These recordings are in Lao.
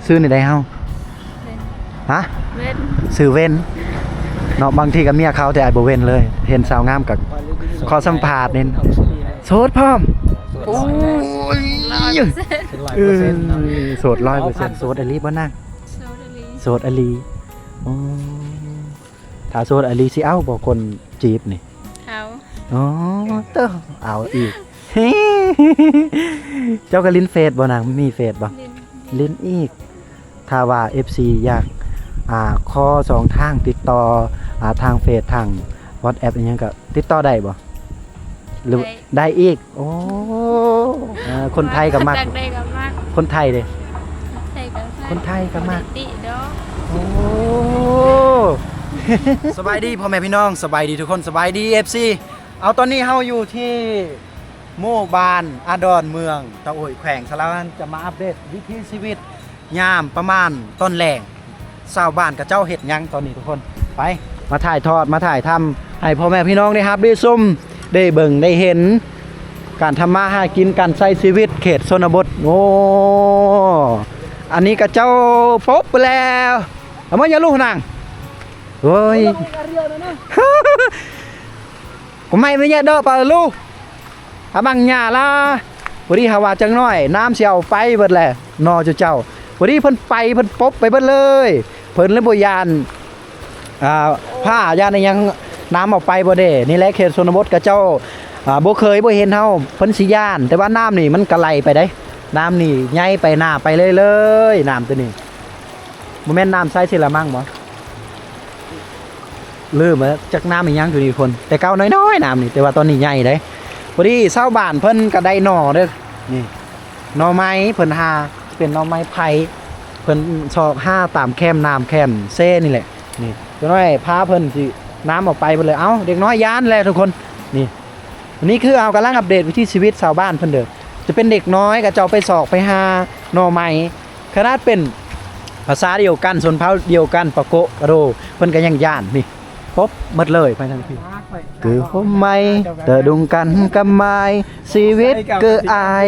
ຊື່ນີ້ໃດເຮົາ? ເວັນ ຮະ? ເວັນ ຊື່ເວັນເນາະ. ບາງທີກໍເມຍເຂົາ ແຕ່ອ້າຍບໍ່ເວັນເລີຍ. ເຫັນສາວງາມກໍຂໍສຳພາດນີ້. ໂສດພ້ອມ? ໂອ້ຍ ຮ້ອຍເປີເຊັນ ເອີ ໂສດຮ້ອຍເປີເຊັນ. ໂສດອີ່ຫຼີບໍ່ນາງ? ໂສດອີ່ຫຼີ ໂສດອີ່ຫຼີ. ອໍ ຖ້າໂສດອີ່ຫຼີຊິເອົາບໍ່ຄົນຈີບນີ້? ເອົາ. ອໍ ເຕີ ເອົາອີກ. ເຈົ້າກໍຫຼິ້ນເຟສບໍ່ນາງ? ມີເຟສບໍ່? ຫຼິ້ນ ຫຼິ້ນອີກ. ຖ້າວ່າເອັຟຊີຢາກ ອ່າ ຂໍຊ່ອງທາງຕິດຕໍ່ ອ່າ ທາງເຟສ ທາງວັອດແອັບອີ່ຫຍັງ ກໍຕິດຕໍ່ໄດ້ບໍ່? ຫຼື ໄດ້ ໄດ້ອີກ. ໂອ້ ເອີ ຄົນໄທກໍມັກ ຄົນໄທເດ້? ຄົນໄທກໍມັກ ຄົນໄທກໍມັກ ບໍ່ໄດ້ຕິດອກ. ໂອ້ ສະບາຍດີພໍ່ແມ່ພີ່ນ້ອງ ສະບາຍດີທຸກຄົນ ສະບາຍດີເອັຟຊີ. ເອົາ ຕອນນີ້ເຮົາຢູ່ທີ່ໝູ່ບ້ານອາດອນ ເມືອງຕະໂອ້ຍ ແຂວງສາລະວັນ ຈະມາອັບເດດວິຖີຊີວິດຍາມປະມານຕອນແລງ. ຊາວບ້ານເຂົາເຈົ້າເຮັດຫຍັງຕອນນີ້ທຸກຄົນ? ໄປ ມາຖ່າຍທອດ ມາຖ່າຍທຳໃຫ້ພໍ່ແມ່ພີ່ນ້ອງໄດ້ຮັບໄດ້ຊົມ ໄດ້ເບິ່ງໄດ້ເຫັນ ການທຳມາຫາກິນ ການໃຊ້ຊີວິດເຂດຊົນນະບົດ. ໂອ້ ອັນນີ້ເຂົາເຈົ້າປົບໄປແລ້ວ. ເອົາມາຢ່າລູກນາງ. ໂອ້ຍ ກໍໄມ້ໄປແຍະເດາະປາລູ. ອາບັງຫຍ້າລາ ພໍດີເຮົາວ່າຈັກໜ້ອຍນ້ຳຊິເອົາໄປເບິດແຫຼະ ໜໍ່ຈຸເຈົ້າ. ພໍດີເພິ່ນໄປ ເພິ່ນປົບໄປເບິດເລີຍ ເພິ່ນເລີຍບໍ່ຢ້ານ ອ່າ ພ້າ ຢ້ານອີ່ຫຍັງ ນ້ຳເອົາໄປບໍ່ເດ້. ນີ້ແຫຼະເຂດຊົນນະບົດ ເຂົາເຈົ້າ ອ່າ ບໍ່ເຄີຍບໍ່ເຫັນເຮົາ ເພິ່ນຊິຢ້ານ. ແຕ່ວ່ານ້ຳນີ້ມັນກະໄຫຼໄປເດ້ ນ້ຳນີ້ໃຫຍ່ໄປໜ້າໄປເລີຍໆ ນ້ຳໂຕນີ້. ບໍ່ແມ່ນນ້ຳໃສຊິລະມັງບໍ່? ລືມແລ້ວ ຈັກນ້ຳອີ່ຫຍັງຢູ່ນີ້ຄົນ ແຕ່ເກົ່ານ້ອຍໆ ນ້ຳນີ້ ແຕ່ວ່າຕອນນີ້ໃຫຍ່ເດ້. ພໍດີຊາວບ້ານເພິ່ນກໍໄດ້ໜໍ່ເດີ ນີ້ ໜໍ່ໄມ້ເພິ່ນຫາ ເປັນໜໍ່ໄມ້ໄຜ່ ເພິ່ນຊອກຫາຕາມແຄມນ້ຳແຄມເຊນີ້ແຫຼະ. ນີ້ ເດັກນ້ອຍພາເພິ່ນຊິ ນ້ຳເອົາໄປເບິດເລີຍ. ເອົ້າ ເດັກນ້ອຍຢ້ານແຫຼະທຸກຄົນ. ນີ້ ອັນນີ້ຄືເຮົາກຳລັງອັບເດດວິຖີຊີວິດຊາວບ້ານເພິ່ນເດີ ຈະເປັນເດັກນ້ອຍ ເຂົາເຈົ້າໄປຊອກໄປຫາໜໍ່ໄມ້ ຂະໜາດເປັນພາສາດຽວກັນ ຊົນເຜົ່າດຽວກັນ ປະໂກະ ກະໂດ ເພິ່ນກໍຍັງຢ້ານ. ນີ້ ປົບໝົດເລີຍ ໄປທາງພີ້ ຄືຫົ່ມໄມ້ ຕະດຸງກັນກັບໄມ້ ຊີວິດຄືອ້າຍ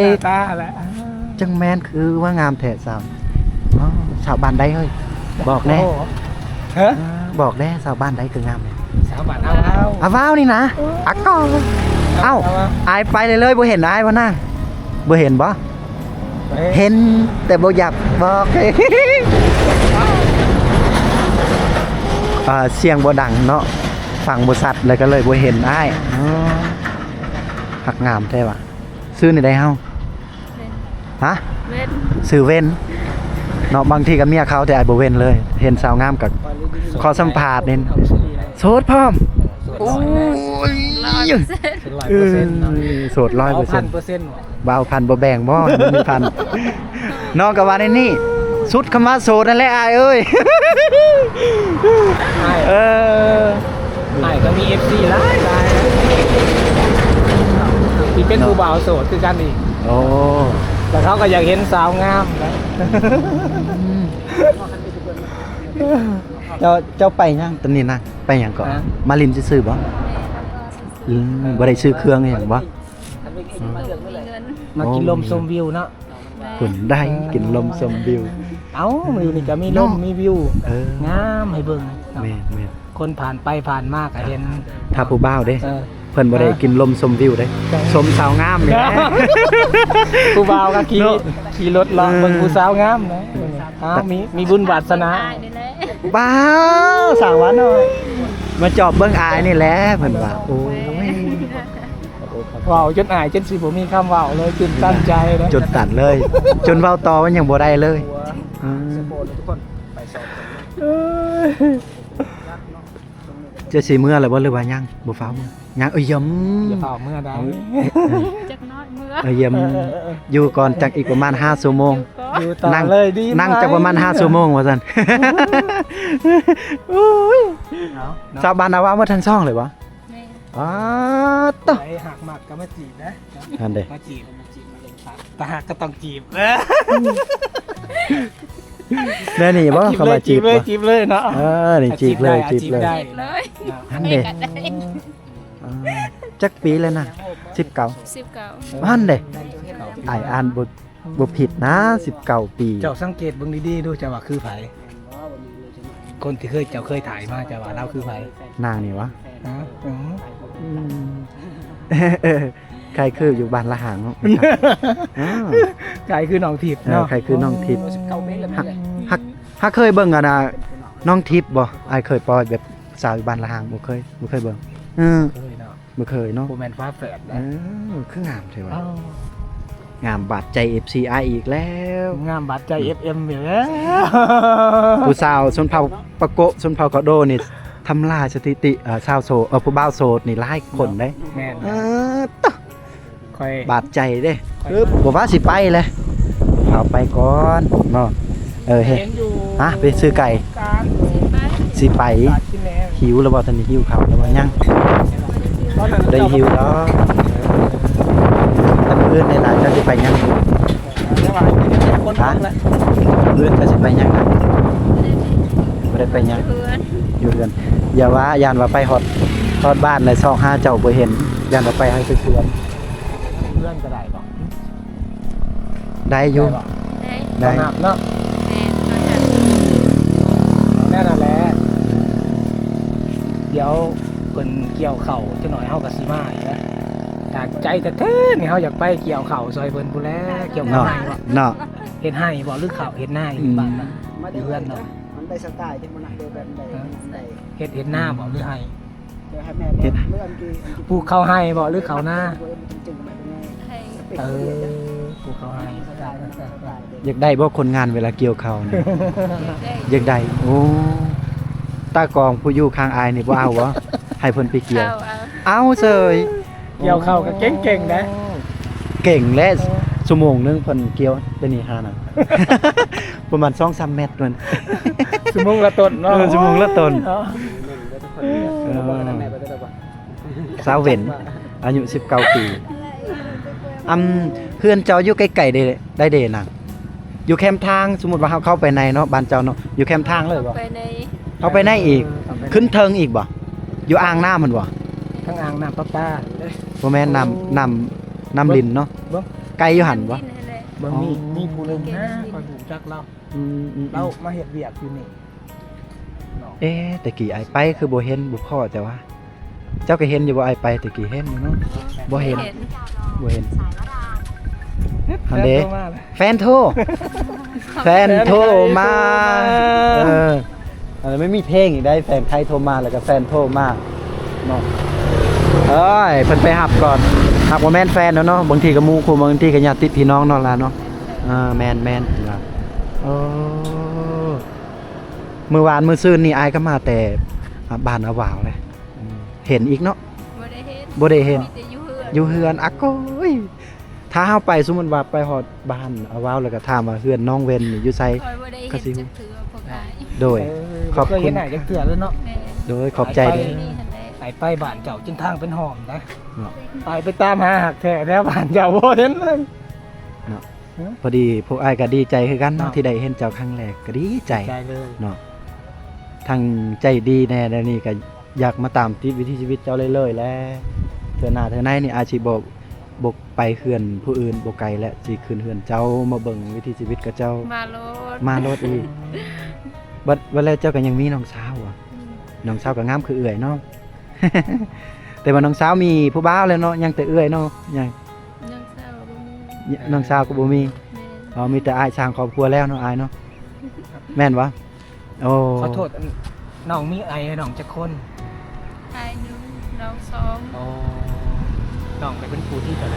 ຈັ່ງແມ່ນຄືວ່າງາມແທ້ສາວ. ອໍ ສາວບ້ານໃດເຮີ້ຍ? ບອກແດ່. ຮະ? ບອກແດ່ ສາວບ້ານໃດຄືງາມ? ສາວບ້ານອາວາວ ອາວາວນີ້ນະ. ເອີ ອາກອງ. ເອົ້າ ອາວາວ ອ້າຍໄປເລີຍໆ ບໍ່ເຫັນອ້າຍບໍ່ນາງ? ບໍ່ເຫັນບໍ່? ເຫັນ ເຫັນແຕ່ບໍ່ຢາກບອກ. ອ່າ ສຽງບໍ່ດັງເນາະ ຟັງບໍ່ຊັດ ແລ້ວກໍເລີຍບໍ່ເຫັນອ້າຍ. ອໍ ຮັກງາມແທ້ຫວາ. ຊື່ນີ້ໃດເຮົາ? ເວັນ ຮະ? ເວັນ ຊື່ເວັນເນາະ. ບາງທີກໍເມຍເຂົາ ແຕ່ອ້າຍບໍ່ເວັນເລີຍ. ເຫັນສາວງາມກໍຂໍສຳພາດນີ້. ໂສດພ້ອມ? ໂອ້ຍ ຮ້ອຍເປີເຊັນ ເອີ ໂສດຮ້ອຍເປີເຊັນ. ເອົາພັນເປີເຊັນຫວາ? ບໍ່ເອົາພັນ ບໍ່ແບ່ງບໍ່? ບໍ່ມີພັນ. ນ້ອງກໍວ່າໃນນີ້ ສຸດຄຳວ່າໂສດນັ້ນແຫຼະອ້າຍເອີຍ. ອ້າຍ ເອີ ອ້າຍກໍມີເອັຟຊີຫຼາຍໆ ທີ່ເປັນ ເນາະ ຜູ້ບ່າວໂສດຄືກັນອີກ. ໂອ້ ແຕ່ເຂົາກໍຢາກເຫັນສາວງາມນະ. ເຈົ້າ ເຈົ້າໄປຫຍັງຕອນນີ້ນະ? ໄປຫຍັງເກາະ? ຮະ? ມາຫຼິ້ນຊື່ໆບໍ່? ແມ່ນ ອືມ ບໍ່ໄດ້ຊື້ເຄື່ອງອີ່ຫຍັງບໍ່? ມາກິນລົມຊົມວິວເນາະ. ເພິ່ນໄດ້ກິນລົມຊົມວິວ. ເອົ້າ ຢູ່ນີ້ກໍມີລົມ ເນາະ ມີວິວ ເອີ ງາມໃຫ້ເບິ່ງ. ແມ່ນໆ ຄົນຜ່ານໄປຜ່ານມາກໍເຫັນ. ຖ້າຜູ້ບ່າວເດ້ ເອີ ເພິ່ນບໍ່ໄດ້ ຮະ ກິນລົມຊົມວິວເດ້ ຊົມສາວງາມນີ້ແຫຼະ. ຜູ້ບ່າວກໍຂີ່ ເນາະ ຂີ່ລົດເລາະເບິ່ງ ເອີ ຜູ້ສາວງາມນະ. ເອົ້າ ມີ ມີບຸນວາດສະໜາ. ອ້າຍນີ້ແຫຼະ ວ້າວ ສາວຫວານນ້ອຍ ມາຈອບເບິ່ງອ້າຍນີ້ແຫຼະ ເພິ່ນວ່າ. ໂອ້ຍ ເວົ້າຈົນອາຍຈົນຊິບໍ່ມີຄຳເວົ້າເລີຍ ຕື່ນຕັນໃຈເລີຍ ຈົນຕັນເລີຍ ຈົນເວົ້າຕໍ່ມັນຍັງບໍ່ໄດ້ເລີຍ. ອືມ ເຈົ້າຊິເມືອແລ້ວບໍ່ ຫຼືວ່າຍັງ? ບໍ່ຟ້າວເມືອ ຍັງ. ເອີຍ ຢ່າຟ້າວເມືອໄດ໋ ຈັກໜ້ອຍເມືອ. ເອີຍ ຢູ່ກ່ອນ ຈັກອີກປະມານຫ້າຊົ່ວໂມງ. ຢູ່ຕໍ່ເລີຍ ນັ່ງຈັກປະມານຫ້າຊົ່ວໂມງວ່າຊັ້ນ. ໂອ້ຍ ເອົາເນາະ ຊາວບ້ານອາວາໝົດທັງຊ່ອງເລີຍບໍ່? ແມ່ນ. ອ້າ ໂຕ ໃຜຫາກມັກກໍມາຈີບເດີ. ຫັ້ນເດ້ ມາຈີບ ມາຈີບ ຕາຫາກກໍຕ້ອງຈີບ. ແນວນີ້ບໍ່? ເຂົາວ່າຈີບ ຈີບເລີຍ ຈີບເລີຍເນາະ. ເອີ ນີ້ຈີບເລີຍ ຈີບເລີຍ ຈີບເລີຍ. ຫັ້ນເດ້ ຈັກປີແລ້ວນະ? ສິບເກົ້າ ສິບເກົ້າ. ຫັ້ນເດ້ ອ້າຍອ່ານບົດ ບໍ່ຜິດນະ ສິບເກົ້າປີ. ເຈົ້າສັງເກດເບິ່ງດີໆດູ ເຈົ້າວ່າຄືໃຜ? ຄົນທີ່ເຄີຍ ເຈົ້າເຄີຍຖ່າຍມາ ເຈົ້າວ່າລາວຄືໃຜ? ນາງນີ້ຫວາ? ຮະ? ອືມ ອືມ ເອີ ໃຄຄືຢູ່ບ້ານລະຫາງເນາະ. ອ່າ ໃຄຄືນ້ອງທິບເນາະ. ເອີ ໃຄຄືນ້ອງທິບ. ຫາກ ຫາກ ຫາກເຄີຍເບິ່ງອັນນ່າ ນ້ອງທິບບໍ່? ອ້າຍເຄີຍປ່ອຍແບບສາວຢູ່ບ້ານລະຫາງ ບໍ່ເຄີຍ ບໍ່ເຄີຍເບິ່ງ. ເອີ ບໍ່ເຄີຍເນາະ. ບໍ່ແມ່ນຝາແຝດເດ້. ເອີ ຄືງາມແທ້ຫວາ? ອ້າວ ງາມບາດໃຈເອັບຊີອ້າຍອີກແລ້ວ. ງາມບາດໃຈເອັບເອັມອີກແລ້ວ. ຜູ້ສາວຊົນເຜົ່າປາໂກະ ຊົນເຜົ່າກະໂດນີ້ ທຳລາຍສະຖິຕິ ເອີ ຊາວໂສດ ເອີ ຜູ້ບ່າວໂສດນີ້ຫຼາຍຄົນເດ້. ແມ່ນ. ເອີ ຕະ ຂ້ອຍບາດໃຈເດ້. ຄືບໍ່ວ່າຊິໄປແຫຼະ ພາໄປກ່ອນເນາະ. ເອີ ເຮັດ ຮະ ໄປຊື້ໄກ່ ຊິໄປ ຫິວແລ້ວບໍ່? ຕອນນີ້ຫິວເຂົ້າແລ້ວບໍ່? ຍັງ ບໍ່ໄດ້ຫິວດອກ. ແຕ່ມື້ອື່ນນີ້ລະ ເຈົ້າຊິໄປຫຍັງ? ຮະ ມື້ອື່ນເຈົ້າຊິໄປຫຍັງນະ? ບໍ່ໄດ້ໄປຫຍັງ ຢູ່ເຮືອນ. ຢ່າວ່າ ຢ້ານວ່າໄປຮອດ ຮອດບ້ານແລ້ວຊອກຫາເຈົ້າບໍ່ເຫັນ ຢ້ານວ່າໄປໃຫ້ເພື່ອນ. ເຮືອນກໍໄດ້ບໍ່? ໄດ້ຢູ່. ໄດ້ບໍ່? ໄດ້ ໄດ້ ຕ້ອງນັບເນາະ. ແມ່ນ ຕ້ອງນັບ. ແມ່ນນັ້ນແຫຼະ. ດຽວເພິ່ນກ່ຽວເຂົ້າຈັກໜ້ອຍ ເຮົາກໍຊິມາອີກນະ. ຕາມໃຈແທ້ໆນີ້ ເຮົາຢາກໄປກ່ຽວເຂົ້າຊ່ອຍເພິ່ນພຸ້ນແຫຼະ. ກ່ຽວເຂົ້າໄຮ່ບໍ່? ເນາະ ເນາະ. ເຮັດໄຮ່ບໍ່ ຫຼືເຂົ້າ ເຮັດນາຢູ່ ອືມ ບ້ານນະ? ຢູ່ເຮືອນເນາະ. ມັນໄດ້ສະໄຕທີ່ມັນນະ ແບບໃດ? ເອີ ເຮັດ ເຮັດນາບໍ່ ຫຼືໄຮ່? ເຮັດ ປູກເຂົ້າໄຮ່ບໍ່ ຫຼືເຂົ້ານາ? ເອີ ປູກເຂົ້າໄຮ່. ຢາກໄດ້ບໍ່ຄົນງານເວລາກ່ຽວເຂົ້ານີ້? ຢາກໄດ້. ຢາກໄດ້. ໂອ້ ຕາກອງຜູ້ຢູ່ຂ້າງອ້າຍນີ້ບໍ່ເອົາບໍ່? ໃຫ້ເພິ່ນໄປກ່ຽວ. ເອົາ ເອົາ. ເອົາເສີຍ. ກ່ຽວເຂົ້າກໍເກັ່ງໆເດ້. ເກັ່ງແຫຼະ. ເອີ ຊົ່ວໂມງໜຶ່ງເພິ່ນກ່ຽວແຕ່ນີ້ຫານະ ປະມານສອງສາມແມັດນັ້ນ. ຊົ່ວໂມງລະຕົນເນາະ. ເອີ ຊົ່ວໂມງລະຕົນເນາະ. ເອີ ສາວເວັນ ອາຍຸສິບເກົ້າປີ. ອຳ ເຮືອນເຈົ້າຢູ່ໃກ້ໆເດ ໄດ້ເດນະ? ຢູ່ແຄມທາງ. ສົມມຸດວ່າເຮົາເຂົ້າໄປໃນເນາະ ບ້ານເຈົ້າເນາະ ຢູ່ແຄມທາງເລີຍບໍ່? ເຂົ້າໄປໃນ ເຂົ້າໄປໃນອີກ. ເອີ ຂຶ້ນເທິງອີກບໍ່? ຢູ່ອ່າງນ້ຳຫັ້ນບໍ່? ທາງອ່າງນ້ຳປະປາ. ບໍ່ແມ່ນ ນ້ຳ ນ້ຳ ນ້ຳລິນເນາະ. ເບິ່ງ ໄກຢູ່ຫັ້ນບໍ່? ເບິ່ງ ມີ ມີຜູ້ໜຶ່ງນະ ຂ້ອຍຮູ້ຈັກລາວ. ອືມໆໆ ລາວມາເຮັດວຽກຢູ່ນີ້. ເນາະ ເອ ແຕ່ກີ້ອ້າຍໄປຄືບໍ່ເຫັນບໍ່ພໍ້ແຕ່ວ່າ ເຈົ້າກໍເຫັນຢູ່ບໍ່ ອ້າຍໄປແຕ່ກີ້? ເຫັນຢູ່ເນາະ. ບໍ່ເຫັນ ບໍ່ເຫັນ. ຫັ້ນເດ້ ແຟນໂທ ແຟນໂທມາ. ເອີ ອັນນັ້ນມັນມີເພງອີກໄດ໋ ແຟນໃຜໂທມາ ແລ້ວກໍແຟນໂທມາເນາະ. ເອີຍ ເພິ່ນໄປຮັບກ່ອນ ຫາກບໍ່ແມ່ນແຟນແລ້ວເນາະ ບາງທີກໍໝູ່ຄູ່ ບາງທີກໍຍາດຕິພີ່ນ້ອງເນາະລະເນາະ. ເອີ ແມ່ນໆ ເອີ ມື້ວານມື້ຊືນນີ້ອ້າຍກໍມາແຕ່ ອ່າ ບ້ານອາວາວເດ້. ອືມ ເຫັນອີກເນາະ? ບໍ່ໄດ້ເຫັນ ບໍ່ໄດ້ເຫັນ ມີແຕ່ຢູ່ເຮືອນ ຢູ່ເຮືອນ. ອາໂກຍ ຖ້າເຮົາໄປ ສົມມຸດວ່າໄປຮອດບ້ານອາວາວ ແລ້ວກໍຖາມວ່າເຮືອນນ້ອງເວັນນີ້ຢູ່ໃສ? ຂ້ອຍບໍ່ໄດ້ເຫັນຈັກເທື່ອພວກອ້າຍ. ໂດຍ ເອີ ບໍ່ເຄີຍເຫັນອ້າຍຈັກເທື່ອເລີຍເນາະ. ແມ່ນ ໂດຍ ຂອບໃຈເດີ. ອ້າຍໄປບ້ານເຈົ້າຈົນທາງເປັນຮ່ອງນະ ເນາະ ອ້າຍໄປຕາມຫາຮັກແທ້ແຖວບ້ານເຈົ້າບໍ່ເຫັນເລີຍເນາະ. ພໍດີພວກອ້າຍກໍດີໃຈຄືກັນເນາະ ເນາະ ທີ່ໄດ້ເຫັນເຈົ້າຄັ້ງແລກ ກໍດີໃຈ ດີໃຈເລີຍເນາະ. ທັງໃຈດີແດ່ ແນວນີ້ກໍຢາກມາຕາມຕິດວິຖີຊີວິດເຈົ້າເລື້ອຍໆແຫຼະ. ເທື່ອໜ້າເທື່ອໃນນີ້ອາດຊິບໍ່ ບໍ່ໄປເຮືອນຜູ້ອື່ນ ບໍ່ໄກແລ້ວ ຊິຂຶ້ນເຮືອນເຈົ້າ ມາເບິ່ງວິຖີຊີວິດຂອງເຈົ້າ. ມາໂລດ ມາໂລດອີກ. ບັດ ບັດແລ້ວເຈົ້າກໍຍັງມີນ້ອງສາວບໍ່? ອືມ ນ້ອງສາວກໍງາມຄືເອື້ອຍເນາະ. ແຕ່ວ່ານ້ອງສາວມີຜູ້ບ່າວແລ້ວເນາະ ຍັງແຕ່ເອື້ອຍເນາະ. ຍັງ ນ້ອງສາວບໍ່ມີ ນ້ອງສາວກໍບໍ່ມີ. ແມ່ນ ອໍ ມີແຕ່ອ້າຍສ້າງຄອບຄົວແລ້ວເນາະ ອ້າຍເນາະ. ແມ່ນບໍ່? ໂອ້ ຂໍໂທດ ນ້ອງມີອ້າຍນ້ອງຈັກຄົນ? ອ້າຍໜຶ່ງ ນ້ອງສອງ. ອໍ ນ້ອງກໍເປັນຜູ້ທີເທົ່າໃດ?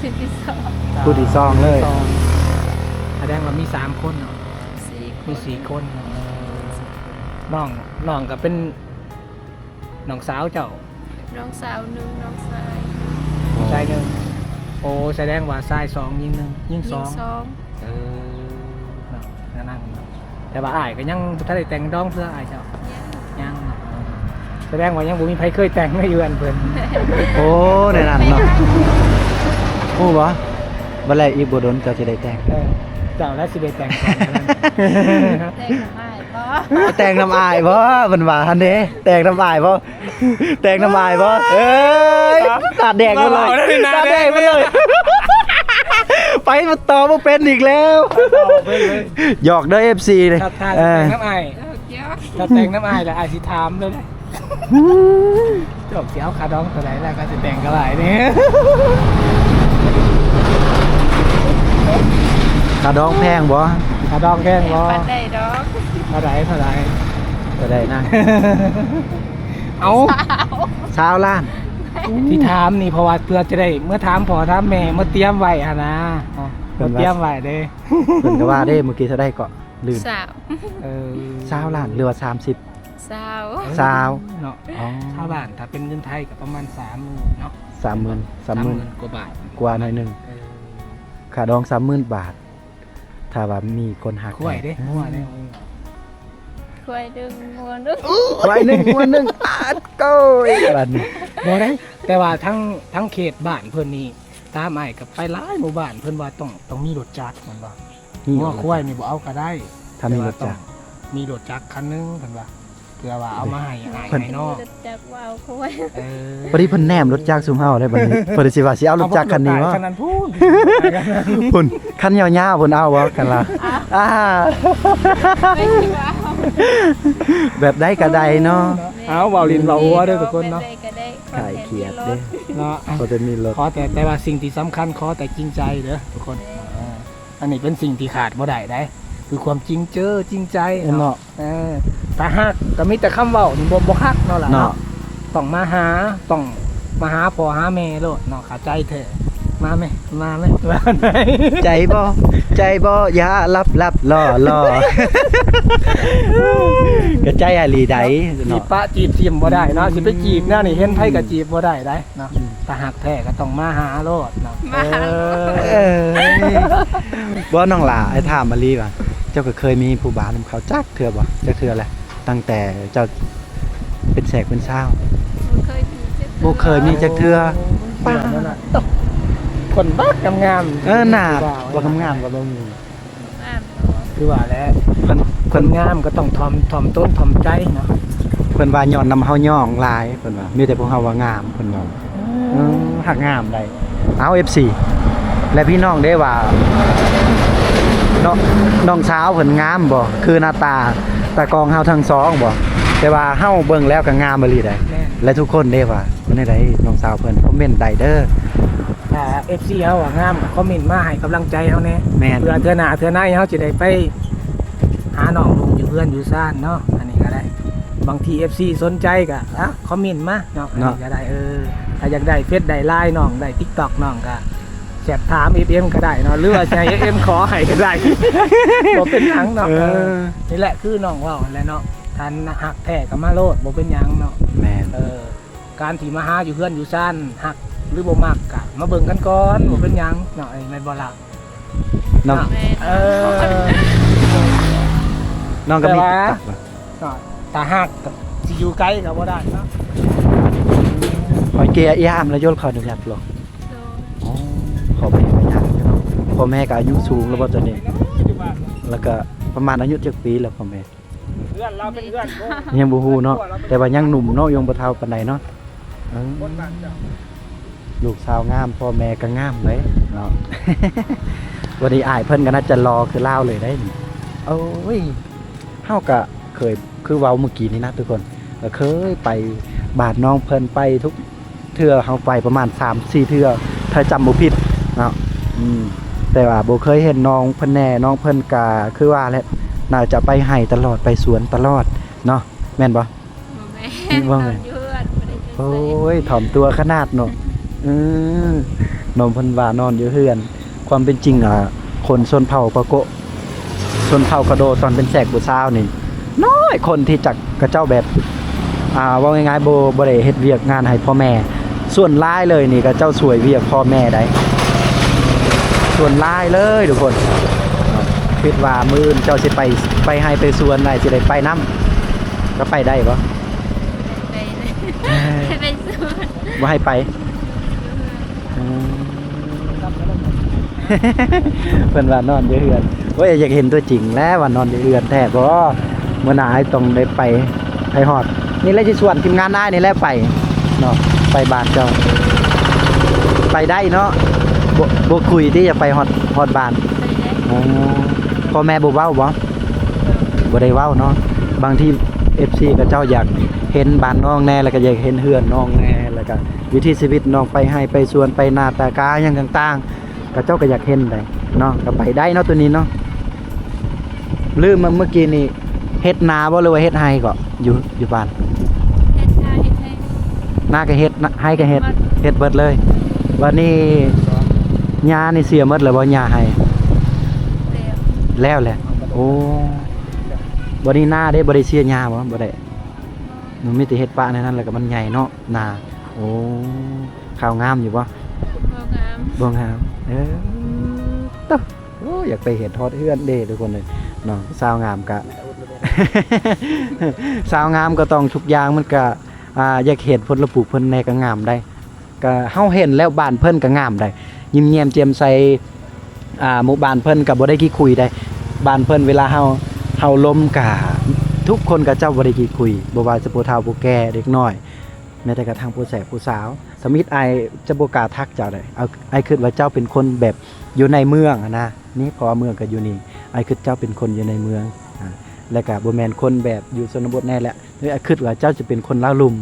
ຜູ້ທີສອງ ຜູ້ທີສອງເລີຍ. ສອງ ສະແດງວ່າມີສາມຄົນເນາະ. ສີ່ ມີສີ່ຄົນເນາະ. ເອີ ນ້ອງ ນ້ອງກໍເປັນ ນ້ອງສາວເຈົ້າ? ນ້ອງສາວໜຶ່ງ ນ້ອງຊາຍ ນ້ອງຊາຍໜຶ່ງ. ໂອ້ ສະແດງວ່າຊາຍສອງ ຍິງໜຶ່ງ ຍິງສອງ ຍິງສອງ. ເອີ ເນາະ ນັ້ນເນາະ. ແຕ່ວ່າອ້າຍກໍຍັງບໍ່ທັນໄດ້ແຕ່ງດອງເທື່ອ ອ້າຍເຈົ້າ? ຍັງ ຍັງເນາະ. ສະແດງວ່າຍັງບໍ່ມີໃຜເຄີຍແຕ່ງໃນເຮືອນເພິ່ນ. ໂອ້ ແນວນັ້ນເນາະ. ຮູ້ບໍ່ ບັດແລ້ວອີກບໍ່ດົນເຈົ້າຊິໄດ້ແຕ່ງ. ເອີ ເຈົ້າແຫຼະຊິໄດ້ແຕ່ງກ່ອນ. ແຕ່ງນຳອ້າຍ ບໍ່ ແຕ່ງນຳອ້າຍບໍ່ ເພິ່ນວ່າຫັ້ນເດ້. ແຕ່ງນຳອ້າຍບໍ່ ແຕ່ງນຳອ້າຍບໍ່? ເອີຍ ໜ້າແດງເບິດເລີຍ ໜ້າແດງເບິດເລີຍ. ໄປ ມັນຕໍ່ບໍ່ເປັນອີກແລ້ວ. ຫຍອກເດີ ເອັຟຊີ ເອີ ຖ້າ ຖ້າຊິແຕ່ງນຳອ້າຍ ຖ້າແຕ່ງນຳອ້າຍແລ້ວ ອ້າຍຊິຖາມເລີຍເດ້. ເຈົ້າຊິເອົາຄ່າດອງເທົ່າໃດ ແລ້ວກໍຊິແຕ່ງກັບອ້າຍນີ້. ຄ່າດອງແພງບໍ່? ຄ່າດອງແພງບໍ່? ປານໃດດອກ. ເທົ່າໃດ ເທົ່າໃດ? ເທົ່າໃດນະ? ເອົາ ຊາວ ຊາວລ້ານ. ທີ່ຖາມນີ້ ເພາະວ່າເພື່ອຈະໄດ້ເມືອຖາມພໍ່ຖາມແມ່ ມາຕຽມໄວ້ຫັ້ນນະ. ເພິ່ນວ່າ ມາຕຽມໄວ້ເດ້. ເພິ່ນກໍວ່າເດ້ ມື້ກີ້ເທົ່າໃດເກາະ? ລືມ. ຊາວ. ເອີ ຊາວລ້ານ ຫຼືວ່າສາມສິບ? ຊາວ. ຊາວເນາະ. ອໍ ຊາວລ້ານ ຖ້າເປັນເງິນໄທກໍປະມານສາມໝື່ນເນາະ. ສາມໝື່ນ ສາມໝື່ນ ສາມໝື່ນກວ່າບາດ ກວ່າໜ້ອຍໜຶ່ງ. ເອີ ຄ່າດອງສາມໝື່ນບາດ. ຖ້າວ່າມີຄົນຮັກ ຄວາຍເດ້ ແທ້ ງົວເດ້. ຄວາຍໜຶ່ງ ງົວໜຶ່ງ ຄວາຍໜຶ່ງ ງົວໜຶ່ງ. ອາດໂກຍ ບາດນີ້ ບໍ່ໄດ້. ແຕ່ວ່າທັງ ທັງເຂດບ້ານເພິ່ນນີ້ ຕາມອ້າຍກໍໄປຫຼາຍໝູ່ບ້ານ ເພິ່ນວ່າຕ້ອງ ຕ້ອງມີລົດຈັກ ແມ່ນບໍ່? ງົວຄວາຍນີ້ບໍ່ເອົາກໍໄດ້ ຖ້າມີລົດຈັກ ແຕ່ວ່າຕ້ອງມີລົດຈັກຄັນໜຶ່ງ ເພິ່ນວ່າ ເພື່ອວ່າເອົາມາໃຫ້ອ້າຍໃຫ້ນ້ອງ. ມີລົດຈັກບໍ່ເອົາຄວາຍ. ເອີ ພໍດີເພິ່ນແນມລົດຈັກຊຸມເຮົາເດ້ ບັດນີ້ ເພິ່ນຊິວ່າຊິເອົາລົດຈັກຄັນນີ້ບໍ່? ຄັນນັ້ນພຸ້ນ ພຸ້ນ ຄັນຍາວໆ ເພິ່ນເອົາບໍ່ ຄັນລາວ? ອ່າ ແບບໃດກໍໄດ້ເນາະ. ເອົາ ເວົ້າຫຼິ້ນເວົ້າຫົວເດີທຸກຄົນເນາະ. ຂາຍຂຽດເດ້ເນາະ ຂໍແຕ່ມີລົດ ຂໍແຕ່ ແຕ່ວ່າສິ່ງທີ່ສຳຄັນ ຂໍແຕ່ຈິງໃຈເດີທຸກຄົນ. ເອີ ອັນນີ້ເປັນສິ່ງທີ່ຂາດບໍ່ໄດ້ໃດ໋ ຄືຄວາມຈິງເຈີ ຈິງໃຈເນາະ ເນາະ. ເອີ ຖ້າຮັກກໍມີແຕ່ຄຳເວົ້ານີ້ ບໍ່ ບໍ່ຄັກເນາະລະເນາະ. ຕ້ອງມາຫາ ຕ້ອງມາຫາພໍ່ຫາແມ່ໂລດເນາະ. ຂາດໃຈແທ້ ມາແມ ມາແມ ວ່າໃດ ໃຈບໍ່ ໃຈບໍ່ ຢ່າຫຼັບໆ ລໍໆ. ກໍໃຈອີ່ຫຼີໃດ໋ເນາະ. ຈີບປະຈີບຖິ້ມບໍ່ໄດ້ເນາະ ຊິໄປຈີບແນວນີ້ ເຫັນໃຜກໍຈີບບໍ່ໄດ້ໃດ໋ເນາະ. ອືມ ຖ້າຮັກແທ້ກໍຕ້ອງມາຫາໂລດເນາະ ມາຫາ. ເອີ ເອີ ບໍ່ ນ້ອງຫຼ້າ ອ້າຍຖາມອີ່ຫຼີວ່າ ເຈົ້າກໍເຄີຍມີຜູ້ບ່າວນຳເຂົາຈັກເທື່ອບໍ່? ຈັກເທື່ອແຫຼະ ຕັ້ງແຕ່ເຈົ້າເປັນແສກເປັນຊາວ. ບໍ່ເຄີຍມີຈັກເທື່ອ ບໍ່ເຄີຍມີຈັກເທື່ອ. ໂອ້ ປາດ ຄົນບັກງາມໆ ເອີ ໜ້າ ຜູ້ບ່າວ ບັກງາມໆກໍບໍ່ມີ. ງາມ ຄືວ່າແຫຼະ ຄົນ ຄົນງາມກໍຕ້ອງຖ່ອມ ຖ່ອມຕົນຖ່ອມໃຈເນາະ. ເພິ່ນວ່າຍ້ອນນຳເຮົາຍ້ອງຫຼາຍ ເພິ່ນວ່າ ມີແຕ່ພວກເຮົາວ່າງາມ ເພິ່ນວ່າ. ເອີ ເອີ ຮັກງາມໃດ໋. ເອົາ ເອັຟຊີ ແລະ ພີ່ນ້ອງເດ້ວ່າ ນ້ອງ ນ້ອງສາວເພິ່ນງາມບໍ່? ຄືໜ້າຕາຕາກອງເຮົາທັງສອງບໍ່? ແຕ່ວ່າເຮົາເບິ່ງແລ້ວກໍງາມອີ່ຫຼີໃດ໋. ແມ່ນ ແລະ ທຸກຄົນເດ້ວ່າ ເປັນຈັ່ງໃດ ນ້ອງສາວເພິ່ນ ຄອມເມັນໄດ້ເດີ. ຖ້າເອັຟຊີເຮົາວ່າງາມ ກໍຄອມເມັນມາໃຫ້ກຳລັງໃຈເຮົາແດ່. ແມ່ນ ເພື່ອເທື່ອໜ້າເທື່ອໃນເຮົາຈະໄດ້ໄປຫານ້ອງລຸງຢູ່ເຮືອນຢູ່ຊານເນາະ. ອັນນີ້ກໍໄດ້ ບາງທີເອັຟຊີສົນໃຈກໍ ອະ ຄອມເມັນມາເນາະ. ເນາະ ອັນນີ້ກໍໄດ້ ເອີ ຖ້າຢາກໄດ້ເຟສໄດ້ໄລນ໌ນ້ອງ ໄດ້ຕິກຕັອກນ້ອງ ກໍແຊັດຖາມເອັຟເອັມກໍໄດ້ເນາະ ຫຼືວ່າຊິໃຫ້ເອັຟເອັມຂໍໃຫ້ກໍໄດ້ ບໍ່ເປັນຫຍັງເນາະ. ເອີ ເອີ ນີ້ແຫຼະ ຄືນ້ອງເວົ້າຫັ້ນແຫຼະເນາະ ຖ້າຮັກແທ້ກໍມາໂລດ ບໍ່ເປັນຫຍັງເນາະ. ແມ່ນ ເອີ ການທີ່ມາຫາຢູ່ເຮືອນຢູ່ຊານ ຮັກຫຼືບໍ່ມັກກະມາເບິ່ງກັນກ່ອນ ອືມ ບໍ່ເປັນຫຍັງເນາະ ເອີ ແມ່ນບໍ່ລະ? ນ້ອງ ເນາະ ແມ່ນ ເອີ ນ້ອງກໍມີ ແຕ່ວ່າ ຕິກຕັອກ ເນາະ ຖ້າຮັກກໍຊິຢູ່ໄກກໍບໍ່ໄດ້ເນາະ. ໂອເຄ ອີ່ຫາມລະຍົນຂໍອະນຸຍາດຫຼວງ. ໂດຍ ອໍ ພໍ່ແມ່ກໍຍາກຢູ່ເນາະ ພໍ່ແມ່ກໍອາຍຸສູງແລ້ວບໍ່ຕອນນີ້? ແລ້ວກໍປະມານອາຍຸຈັກປີແລ້ວພໍ່ແມ່? ເຮືອນລາວເປັນເຮືອນ ຍັງບໍ່ຮູ້ເນາະ ແຕ່ວ່າຍັງໜຸ່ມເນາະ ຍັງບໍ່ເຖົ້າປານໃດເນາະ. ເອີ ລູກສາວງາມ ພໍ່ແມ່ກໍງາມເດ້ເນາະ. ວັນນີ້ອ້າຍເພິ່ນກໍໜ້າຈະຫຼໍ່ຄືລາວເລີຍໄດ໋ນີ້. ໂອ້ຍ ເຮົາກໍເຄີຍ ຄືເວົ້າມື້ກີ້ນີ້ນະທຸກຄົນ ກໍເຄີຍໄປບ້ານນ້ອງເພິ່ນ ໄປທຸກ ເທື່ອ ເຮົາໄປປະມານສາມສີ່ເທື່ອ ຖ້າຈຳບໍ່ຜິດເນາະ. ອືມ ແຕ່ວ່າບໍ່ເຄີຍເຫັນນ້ອງເພິ່ນແດ່ ນ້ອງເພິ່ນກະຄືວ່າແຫຼະ ໜ້າຈະໄປໄຮ່ຕະຫຼອດ ໄປສວນຕະຫຼອດເນາະ ແມ່ນບໍ່? ບໍ່ແມ່ນ ບໍ່ແມ່ນ ນອນຢູ່ເຮືອນ ບໍ່ໄດ້ຢູ່ໃສ. ໂອ້ຍ ຖ່ອມຕົວຂະໜາດເນາະ. ເອີ ນ້ອງເພິ່ນວ່ານອນຢູ່ເຮືອນ ຄວາມເປັນຈິງ ອາ ຄົນຊົນເຜົ່າປາໂກະ ຊົນເຜົ່າກະໂດ ຕອນເປັນແຂກຜູ້ສາວນີ້ ນ້ອຍຄົນທີ່ຈັກ ຂະເຈົ້າແບບ ອ່າ ເວົ້າງ່າຍໆ ບໍ່ ບໍ່ໄດ້ເຮັດວຽກງານໃຫ້ພໍ່ແມ່. ສ່ວນຫຼາຍເລີຍນີ້ ຂະເຈົ້າຊ່ວຍວຽກພໍ່ແມ່ໄດ໋ ສ່ວນຫຼາຍເລີຍທຸກຄົນ. ຄິດວ່າມື້ອື່ນເຈົ້າຊິໄປ ໄປໄຮ່ໄປສວນ ອ້າຍຊິໄດ້ໄປນຳ ກໍໄປໄດ້ບໍ່? ໄປໄດ້ ໄປສວນ ບໍ່ໃຫ້ໄປ. ອືມ ເພິ່ນວ່ານອນຢູ່ເຮືອນ. ໂອ້ຍ ຢາກເຫັນຕົວຈິງແຫຼະວ່ານອນຢູ່ເຮືອນແທ້ບໍ່? ມື້ໜ້າອ້າຍຕ້ອງໄດ້ໄປ ໄປຮອດນີ້ແຫຼະ ຊິຊວນທີມງານອ້າຍນີ້ແຫຼະໄປເນາະ ໄປບ້ານເຈົ້າ. ໄປໄດ້ເນາະ ບໍ່ ບໍ່ຄຸຍຕິ ຢາກໄປຮອດ ຮອດບ້ານ. ໄປໄດ້. ອໍ ພໍ່ແມ່ບໍ່ເວົ້າບໍ? ບໍ່ໄດ້ເວົ້າເນາະ. ບາງທີເອັຟຊີເຂົາເຈົ້າຢາກເຫັນບ້ານນ້ອງແດ່ ແລ້ວກໍຢາກເຫັນເຮືອນນ້ອງແດ່ ແລ້ວກໍວິຖີຊີວິດນ້ອງ ໄປໄຮ່ໄປສວນ ໄປນາຕາກາຫຍັງຕ່າງໆ ເຂົາເຈົ້າກໍຢາກເຫັນໄດ໋ເນາະ. ກໍໄປໄດ້ເນາະ ໂຕນີ້ເນາະ. ລືມ ເມື່ອ ເມື່ອກີ້ນີ້ເຮັດນາບໍ່ ຫຼືວ່າເຮັດໄຮ່ເກາະ ຢູ່ ຢູ່ບ້ານ? ເຮັດນາເຮັດໄຮ່. ນາກໍເຮັດ ນາ ໄຮ່ກໍເຮັດ ເຮັດເບິດເລີຍ. ບັດນີ້ຫຍ້ານີ້ເສຍໝົດແລ້ວບໍ່ ຫຍ້າໄຮ່? ແລ້ວ ແລ້ວແຫຼະ. ໂອ້ ບັດນີ້ນາເດ້ ບໍ່ໄດ້ເສຍຫຍ້າບໍ່? ບໍ່ໄດ້. ມັນມີແຕ່ເຮັດປະໃນນັ້ນ ແລ້ວກໍມັນໃຫຍ່ເນາະ ນາ. ໂອ້ ຂ້າວງາມຢູ່ບໍ່? ບໍ່ງາມ. ບໍ່ງາມ. ເອີ ໂອ້ ຢາກໄປເຮັດຮອດເຮືອນເດ້ທຸກຄົນເອີຍເນາະ. ສາວງາມກະ ສາວງາມກໍຕ້ອງທຸກຢ່າງ ມັນກະ ອ່າ ຢາກເຮັດ ເພິ່ນລະປູກເພິ່ນແດ່ກໍງາມໄດ໋. ກະເຮົາເຫັນແລ້ວ ບ້ານເພິ່ນກໍງາມໄດ໋ ຍິ້ມແຍ້ມແຈ່ມໃສ. ອ່າ ໝູ່ບ້ານເພິ່ນກໍບໍ່ໄດ້ຂີ້ຄຸຍໄດ໋. ບ້ານເພິ່ນເວລາເຮົາ ເຮົາລົມກະ ທຸກຄົນເຂົາເຈົ້າບໍ່ໄດ້ຂີ້ຄຸຍ ບໍ່ວ່າຈະຜູ້ເຖົ້າຜູ້ແກ່ ເດັກນ້ອຍ ແມ້ແຕ່ກະທັ່ງຜູ້ແສຜູ້ສາວ. ທຳອິດອ້າຍຈະບໍ່ກ້າທັກເຈົ້າໄດ໋. ເອົາ ອ້າຍຄິດວ່າເຈົ້າເປັນຄົນແບບຢູ່ໃນເມືອງຫັ້ນນະ. ນີ້ ເພາະວ່າເມືອງກໍຢູ່ນີ້ ອ້າຍຄິດເຈົ້າເປັນຄົນຢູ່ໃນເມືອງ ອ່າ ແລ້ວກໍບໍ່ແມ່ນຄົນແບບຢູ່ຊົນນະບົດແນ່ແຫຼະ. ອ້າຍຄິດວ່າເຈົ້າຈະເປັນຄົນລາວລຸ່ມ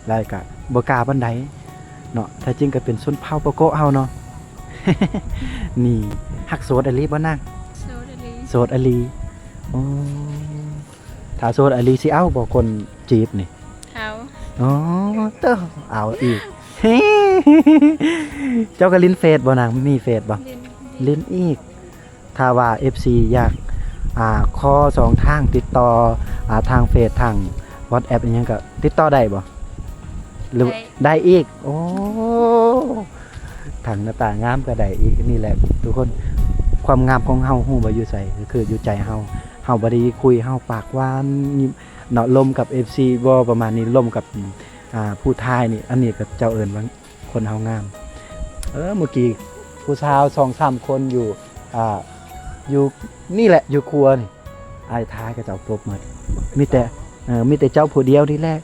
ແລ້ວກໍບໍ່ກ້າປານໃດເນາະ. ແທ້ຈິງກໍເປັນຊົນເຜົ່າປາໂກະເຮົາເນາະ. ນີ້ ຮັກໂສດອີ່ຫຼີບໍ່ນາງ? ໂສດອີ່ຫຼີ. ໂສດອີ່ຫຼີ. ອໍ ຖ້າໂສດອີ່ຫຼີຊິເອົາບໍ່ຄົນຈີບນີ້? ເອົາ. ອໍ ເຕີ ເອົາອີກ. ເຈົ້າກໍຫຼິ້ນເຟສບໍ່ນາງ? ມີເຟສບໍ່? ຫຼິ້ນ ຫຼິ້ນອີກ. ຖ້າວ່າເອັຟຊີຢາກ ອ່າ ຂໍຊ່ອງທາງຕິດຕໍ່ ອ່າ ທາງເຟສ ທາງວັອດແອັບອີ່ຫຍັງ ກໍຕິດຕໍ່ໄດ້ບໍ່? ຫຼື ໄດ້ ໄດ້ອີກ. ໂອ້ ທັງໜ້າຕາງາມກໍໄດ້ອີກ. ນີ້ແຫຼະທຸກຄົນ ຄວາມງາມຂອງເຮົາ ຮູ້ບໍ່ຢູ່ໃສ? ກໍຄືຢູ່ໃຈເຮົາ. ເຮົາບໍ່ໄດ້ຄຸຍ ເຮົາປາກຫວານ ຍິ້ມເນາະ. ລົມກັບເອັຟຊີບໍ່ ປະມານນີ້ ລົມກັບ ອ່າ ຜູ້ຊາຍນີ້. ອັນນີ້ກໍເຈົ້າເອີ້ນວ່າ ຄົນເຮົາງາມ. ເອີ ເມື່ອກີ້ຜູ້ສາວສອງສາມຄົນຢູ່ ອ່າ ຢູ່ນີ້ແຫຼະ ຢູ່ຄົວນີ້ ອ້າຍຖ່າຍເຂົາເຈົ້າປົບໝົດ. ມີແຕ່ ເອີ ມີແຕ່ເຈົ້າຜູ້ດຽວນີ້ແຫຼະ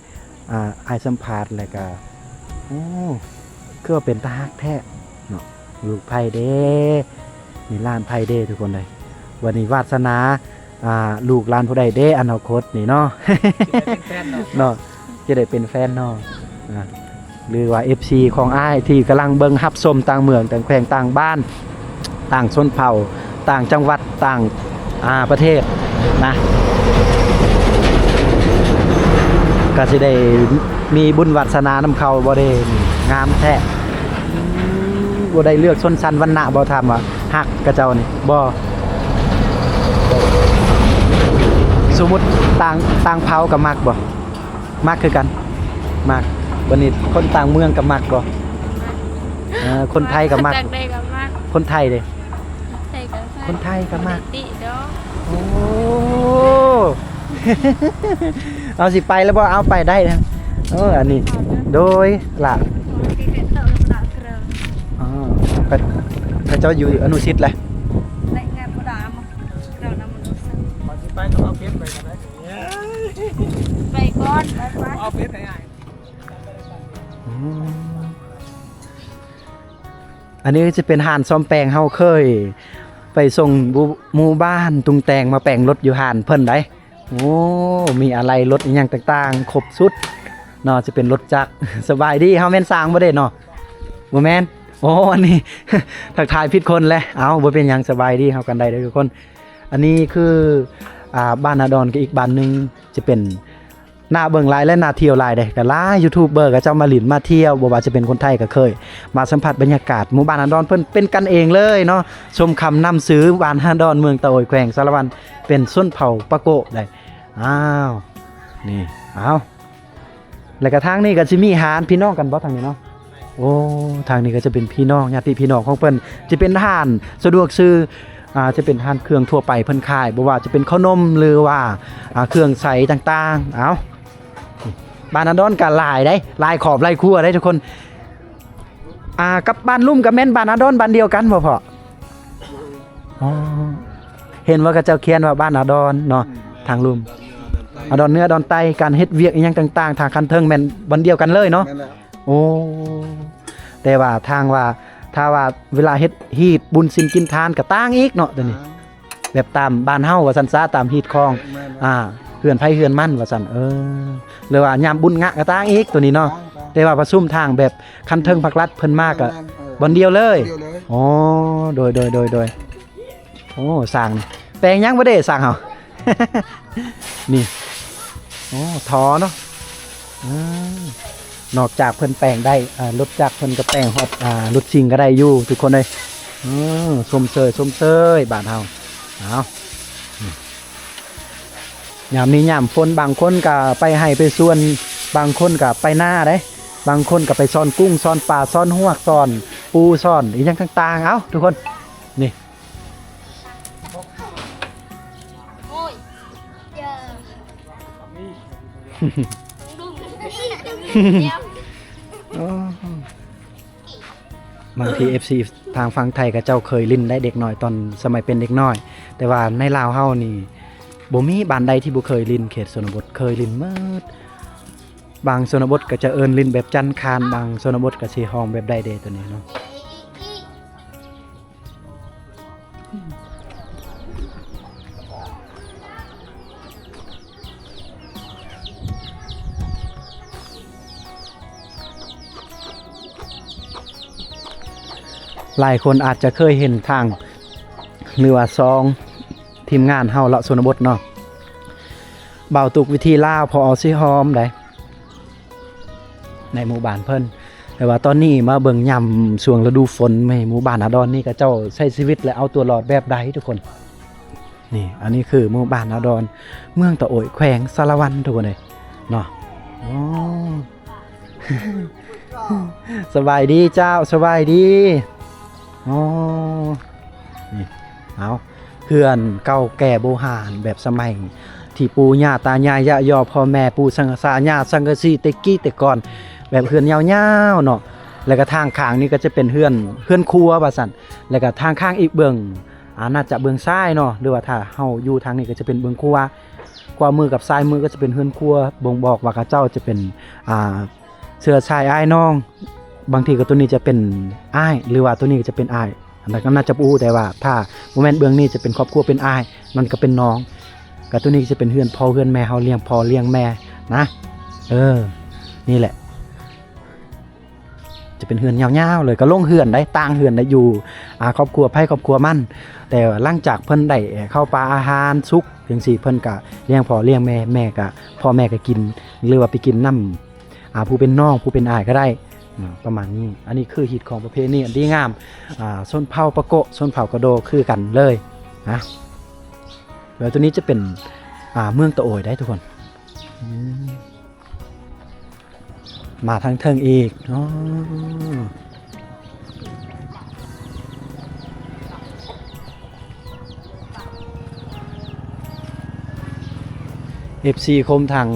ອ່າ ອ້າຍສຳພາດ ແລ້ວກະ ໂອ້ ຄືວ່າເປັນຕາຮັກແທ້ເນາະ. ລູກໃຜເດ້ ນີ້ຫຼານໃຜເດ້ ທຸກຄົນເອີຍ. ບັດນີ້ວາດສະໜາ ອ່າ ລູກຫຼານຜູ້ໃດເດ້ ອະນາຄົດນີ້ເນາະ ຊິໄດ້ເປັນແຟນເນາະ ເນາະ ຈະໄດ້ເປັນແຟນເນາະ. ອ່າ ຫຼືວ່າເອັຟຊີຂອງອ້າຍທີ່ກຳລັງເບິ່ງຮັບຊົມຕ່າງເມືອງ ຕ່າງແຂວງ ຕ່າງບ້ານ ຕ່າງຊົນເຜົ່າ ຕ່າງຈັງຫວັດ ຕ່າງ ອ່າ ປະເທດນະ ກໍຊິໄດ້ມີບຸນວາດສະໜານຳເຂົາບໍ່ເດ້. ງາມແທ້. ບໍ່ໄດ້ເລືອກຊົນຊັ້ນວັນນະບໍ່? ຖາມວ່າຮັກເຂົາເຈົ້ານີ້ບໍ່? ສົມມຸດຕ່າງ ຕ່າງເຜົ່າກໍມັກບໍ່? ມັກຄືກັນ ມັກ. ບັດນີ້ຄົນຕ່າງເມືອງກໍມັກບໍ່? ມັກ. ເອີ ຄົນໄທກໍມັກ ຄົນໃດກໍມັກ. ຄົນໄທເດ້? ຄົນໄທກໍມັກ ຄົນໄທກໍມັກ ບໍ່ໄດ້ຕິດອກ. ໂອ້ ເອົາ ຊິໄປແລ້ວບໍ່? ເອົາ ໄປໄດ້ນະ. ເອີ ອັນນີ້ ໂດຍລະ ອໍ ເຂົາເຈົ້າຢູ່ອະນຸສິດແຫຼະ. ໄປກໍເອົາເຟສໄປກໍໄດ້ ໄປກ່ອນ ໄປ ໄປ ເອົາເຟສໃຫ້ອ້າຍ. ອືມ ອັນນີ້ຈະເປັນຮ້ານສ້ອມແປງ ເຮົາເຄີຍໄປສົ່ງໝູ່ ໝູ່ບ້ານຕຸງແຕ່ງມາແປງລົດຢູ່ຮ້ານເພິ່ນໃດ໋. ໂອ້ ມີອາໄຫຼ່ລົດອີ່ຫຍັງຕ່າງໆ ຄົບຊຸດເນາະ ຈະເປັນລົດຈັກ. ສະບາຍດີ ເຮົາແມ່ນຊ່າງບໍ່ເດ້ເນາະ? ບໍ່ແມ່ນ. ໂອ້ ອັນນີ້ ທັກທາຍຜິດຄົນແຫຼະ. ເອົ້າ ບໍ່ເປັນຫຍັງ ສະບາຍດີ ເຮົາກັນໄດ້ເດີທຸກຄົນ. ອັນນີ້ຄື ອ່າ ບ້ານນາດອນ ກໍອີກບ້ານໜຶ່ງ ຈະເປັນ ໜ້າເບິ່ງຫຼາຍ ແລະ ໜ້າທ່ຽວຫຼາຍເດ້. ກໍຫຼາຍຢູທູບເບີເຂົາເຈົ້າມາຫຼິ້ນມາທ່ຽວ ບໍ່ວ່າຈະເປັນຄົນໄທກໍເຄີຍມາສຳຜັດບັນຍາກາດໝູ່ບ້ານນາດອນ. ເພິ່ນເປັນກັນເອງເລີຍເນາະ ສົມຄຳນຳຊື່ ບ້ານນາດອນ ເມືອງຕາໂອຍ ແຂວງສາລະວັນ ເປັນຊົນເຜົ່າປາໂກະໄດ໋. ອ້າວ ນີ້ ເອົາ ແລ້ວກໍທາງນີ້ກໍຊິມີຮ້ານ ພີ່ນ້ອງກັນບໍ່ທາງນີ້ເນາະ? ໂອ້ ທາງນີ້ກໍຈະເປັນພີ່ນ້ອງ ຍາດຕິພີ່ນ້ອງຂອງເພິ່ນ ຈະເປັນຮ້ານສະດວກຊື້ ອ່າ ຈະເປັນຮ້ານເຄື່ອງທົ່ວໄປເພິ່ນຂາຍ ບໍ່ວ່າຈະເປັນເຂົ້າໜົມ ຫຼືວ່າ ອ່າ ເຄື່ອງໃຊ້ຕ່າງໆ. ເອົ້າ ບ້ານນາດອນກໍຫຼາຍເດ້ ຫຼາຍຄອບຫຼາຍຄົວເດ້ທຸກຄົນ. ອ່າ ກັບບ້ານລຸ່ມກໍແມ່ນບ້ານນາດອນ ບ້ານດຽວກັນບໍ່ພໍ່? ອໍ ເຫັນວ່າເຂົາເຈົ້າຂຽນວ່າບ້ານນາດອນເນາະ ອືມ ທາງລຸ່ມ ອາດອນເໜືອ ອາດອນໃຕ້ ການເຮັດວຽກອີ່ຫຍັງຕ່າງໆ ທາງຂັ້ນເທິງແມ່ນບ່ອນດຽວກັນເລີຍເນາະ? ແມ່ນແລ້ວ. ໂອ້ ແຕ່ວ່າທາງວ່າ ຖ້າວ່າເວລາເຮັດຮີດບຸນສິນກິນທານກໍຕ່າງອີກເນາະ ໂຕນີ້ ອ່າ ແບບຕາມບ້ານເຮົາວ່າຊັ້ນຊະ ຕາມຮີດຄອງ ແມ່ນໆ ອ່າ ເຮືອນໃຜເຮືອນມັນວ່າຊັ້ນ ເອີ ຫຼືວ່າຍາມບຸນງະກໍຕ່າງອີກໂຕນີ້ເນາະ ຕ່າງໆ ແຕ່ວ່າປະຊຸມທາງແບບຄັນເທິງພັກລັດເພິ່ນມາກໍ ແມ່ນໆ ເອີ ບ່ອນດຽວເລີຍ ບ່ອນດຽວເລີຍ ອໍ ໂດຍໆໆໆ ໂອ້ ສ້າງແປງຫຍັງບໍ່ເດ້ຊ່າງເຮົາ ນີ້ ໂອ້ ທໍ່ເນາະ ອືມ ນອກຈາກເພິ່ນແປງໄດ້ ອ່າ ລົດຈັກເພິ່ນກໍແປງຮອດ ອ່າ ລົດຊິງກໍໄດ້ຢູ່ທຸກຄົນເອີຍ ເອີ ຊົມເຊີຍ ຊົມເຊີຍບ້ານເຮົາ ເອົາ ຍາມນີ້ຍາມຝົນ ບາງຄົນກໍໄປໄຮ່ໄປສວນ ບາງຄົນກໍໄປນາເດ້ ບາງຄົນກໍໄປຊ່ອນກຸ້ງ ຊ່ອນປາ ຊ່ອນຮວກ ຊ່ອນປູ ຊ່ອນອີ່ຫຍັງຕ່າງໆ ເອົ້າ ທຸກຄົນ ນີ້ ໂອ້ຍ ເຈີ ອໍ ບາງທີເອັຟຊີທາງຝັ່ງໄທເຂົາເຈົ້າເຄີຍຫຼິ້ນໄດ້ເດັກນ້ອຍ ຕອນສະໄໝເປັນເດັກນ້ອຍ ແຕ່ວ່າໃນລາວເຮົານີ້ບໍ່ມີບ້ານໃດທີ່ບໍ່ເຄີຍຫຼິ້ນ ເຂດຊົນນະບົດເຄີຍຫຼິ້ນໝົດ ບາງຊົນນະບົດກໍຈະເອີ້ນຫຼິ້ນແບບຈັນຄານ ບາງຊົນນະບົດກໍຊິຮ້ອງແບບໃດເດໂຕນີ້ເນາະ. ຫຼາຍຄົນອາດຈະເຄີຍເຫັນທາງ ຫຼືວ່າຊ່ອງທີມງານເຮົາເລາະຊົນນະບົດເນາະ ບ່າວຕຸກວິຖີລາວ ພໍອອກຊິຫອມໃດ ໃນໝູ່ບ້ານເພິ່ນ ແຕ່ວ່າຕອນນີ້ມາເບິ່ງຍາມຊ່ວງລະດູຝົນ ແມ່ ໝູ່ບ້ານອາດອນນີ້ ເຂົາເຈົ້າໃຊ້ຊີວິດ ແລະ ເອົາຕົວລອດແບບໃດທຸກຄົນ. ນີ້ ອັນນີ້ຄືໝູ່ບ້ານອາດອນ ເມືອງຕະໂອຍ ແຂວງສາລະວັນ ທຸກຄົນເອີຍເນາະ. ອໍ ສະບາຍດີເຈົ້າ ສະບາຍດີ ອໍ ນີ້ ເອົາ ເຮືອນເກົ່າແກ່ບູຮານແບບສະໄໝທີ່ປູ່ຍ່າຕາຍາຍ ຍະຍໍພໍ່ແມ່ ປູ່ສັງກະສາ ຍ່າສັງກະສີ ແຕ່ກີ້ແຕ່ກ່ອນ ແບບເຮືອນຍາວໆເນາະ. ແລ້ວກະທາງຂ້າງນີ້ກໍຈະເປັນເຮືອນ ເຮືອນຄົວວ່າຊັ້ນ. ແລ້ວກະທາງຂ້າງອີກເບື້ອງ ອາ ໜ້າຈະເບື້ອງຊ້າຍເນາະ ຫຼືວ່າຖ້າເຮົາຢູ່ທາງນີ້ກໍຈະເປັນເບື້ອງຂົວ ຂວາມືກັບຊ້າຍມືກໍຈະເປັນເຮືອນຄົວ ບົ່ງບອກວ່າເຂົາເຈົ້າຈະເປັນ ອ່າ ເຊື້ອສາຍອ້າຍນ້ອງ. ບາງທີກໍຕົວນີ້ຈະເປັນອ້າຍ ຫຼືວ່າຕົວນີ້ຈະເປັນອ້າຍ ອັນນັ້ນກໍໜ້າຈະບໍ່ຮູ້ ແຕ່ວ່າຖ້າບໍ່ແມ່ນເບື້ອງນີ້ຈະເປັນຄອບຄົວເປັນອ້າຍ ນັ້ນກໍເປັນນ້ອງ. ກໍຕົວນີ້ຈະເປັນເຮືອນພໍ່ເຮືອນແມ່ເຮົາ ລ້ຽງພໍ່ລ້ຽງແມ່ນະ. ເອີ ນີ້ແຫຼະ ຈະເປັນເຮືອນຍາວໆເລີຍ ກໍໂລງເຮືອນໄດ້ ຕ່າງເຮືອນໄດ້ ຢູ່ ອ່າ ຄອບຄົວໃຜຄອບຄົວມັນ. ແຕ່ວ່າຫຼັງຈາກເພິ່ນໄດ້ເຂົ້າປາອາຫານສຸກຈັ່ງຊີ້ ເພິ່ນກະລ້ຽງພໍ່ລ້ຽງແມ່ ແມ່ກະ ພໍ່ແມ່ກະກິນ ຫຼືວ່າໄປກິນນຳ ອ່າ ຜູ້ເປັນນ້ອງ ຜູ້ເປັນອ້າຍກໍໄດ້ ປະມານນີ້. ອັນນີ້ຄືຮີດຄອງປະເພນີອັນດີງາມ ອ່າ ຊົນເຜົ່າປະໂກະ ຊົນເຜົ່າກະໂດຄືກັນເລີຍນະ. ແລ້ວຕົວນີ້ຈະເປັນ ອ່າ ເມືອງຕະໂອຍໄດ໋ທຸກຄົນ. ອືມ ມາທາງເທິງອີກ. ອໍ ເອັຟຊີຄົມທາງ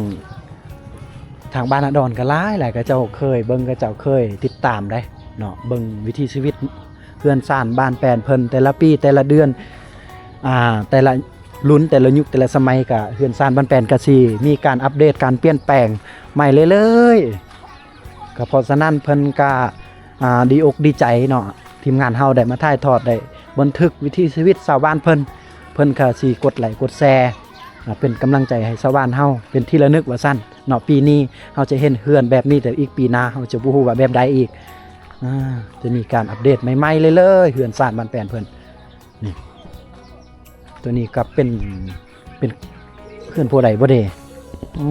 ທາງບ້ານອາດອນກໍຫຼາຍໆ ເຂົາເຈົ້າເຄີຍເບິ່ງ ເຂົາເຈົ້າເຄີຍຕິດຕາມໄດ໋ເນາະ ເບິ່ງວິຖີຊີວິດ ເຮືອນຊານບ້ານແປນເພິ່ນ ແຕ່ລະປີແຕ່ລະເດືອນ ອ່າ ແຕ່ລະລຸ້ນ ແຕ່ລະຍຸກແຕ່ລະສະໄໝ ກະເຮືອນຊານບ້ານແປນກະຊິມີການອັບເດດ ການປ່ຽນແປງໃໝ່ເລື້ອຍໆ. ກະເພາະສະນັ້ນເພິ່ນກະ ອ່າ ດີອົກດີໃຈເນາະ ທີມງານເຮົາໄດ້ມາຖ່າຍທອດ ໄດ້ບັນທຶກວິຖີຊີວິດຊາວບ້ານເພິ່ນ ເພິ່ນກະຊິກົດໄລກົດແຊ ອ່າ ເປັນກຳລັງໃຈໃຫ້ຊາວບ້ານເຮົາ ເປັນທີ່ລະນຶກວ່າຊັ້ນເນາະ. ປີນີ້ເຮົາຈະເຫັນເຮືອນແບບນີ້ ແຕ່ອີກປີໜ້າເຮົາຈະບໍ່ຮູ້ວ່າແບບໃດອີກ. ອ່າ ຈະມີການອັບເດດໃໝ່ໆເລື້ອຍໆ ເຮືອນຊານບ້ານແປນເພິ່ນ. ນີ້ ຕົວນີ້ກໍເປັນ ເປັນເຮືອນຜູ້ໃດບໍ່ເດ? ໂອ້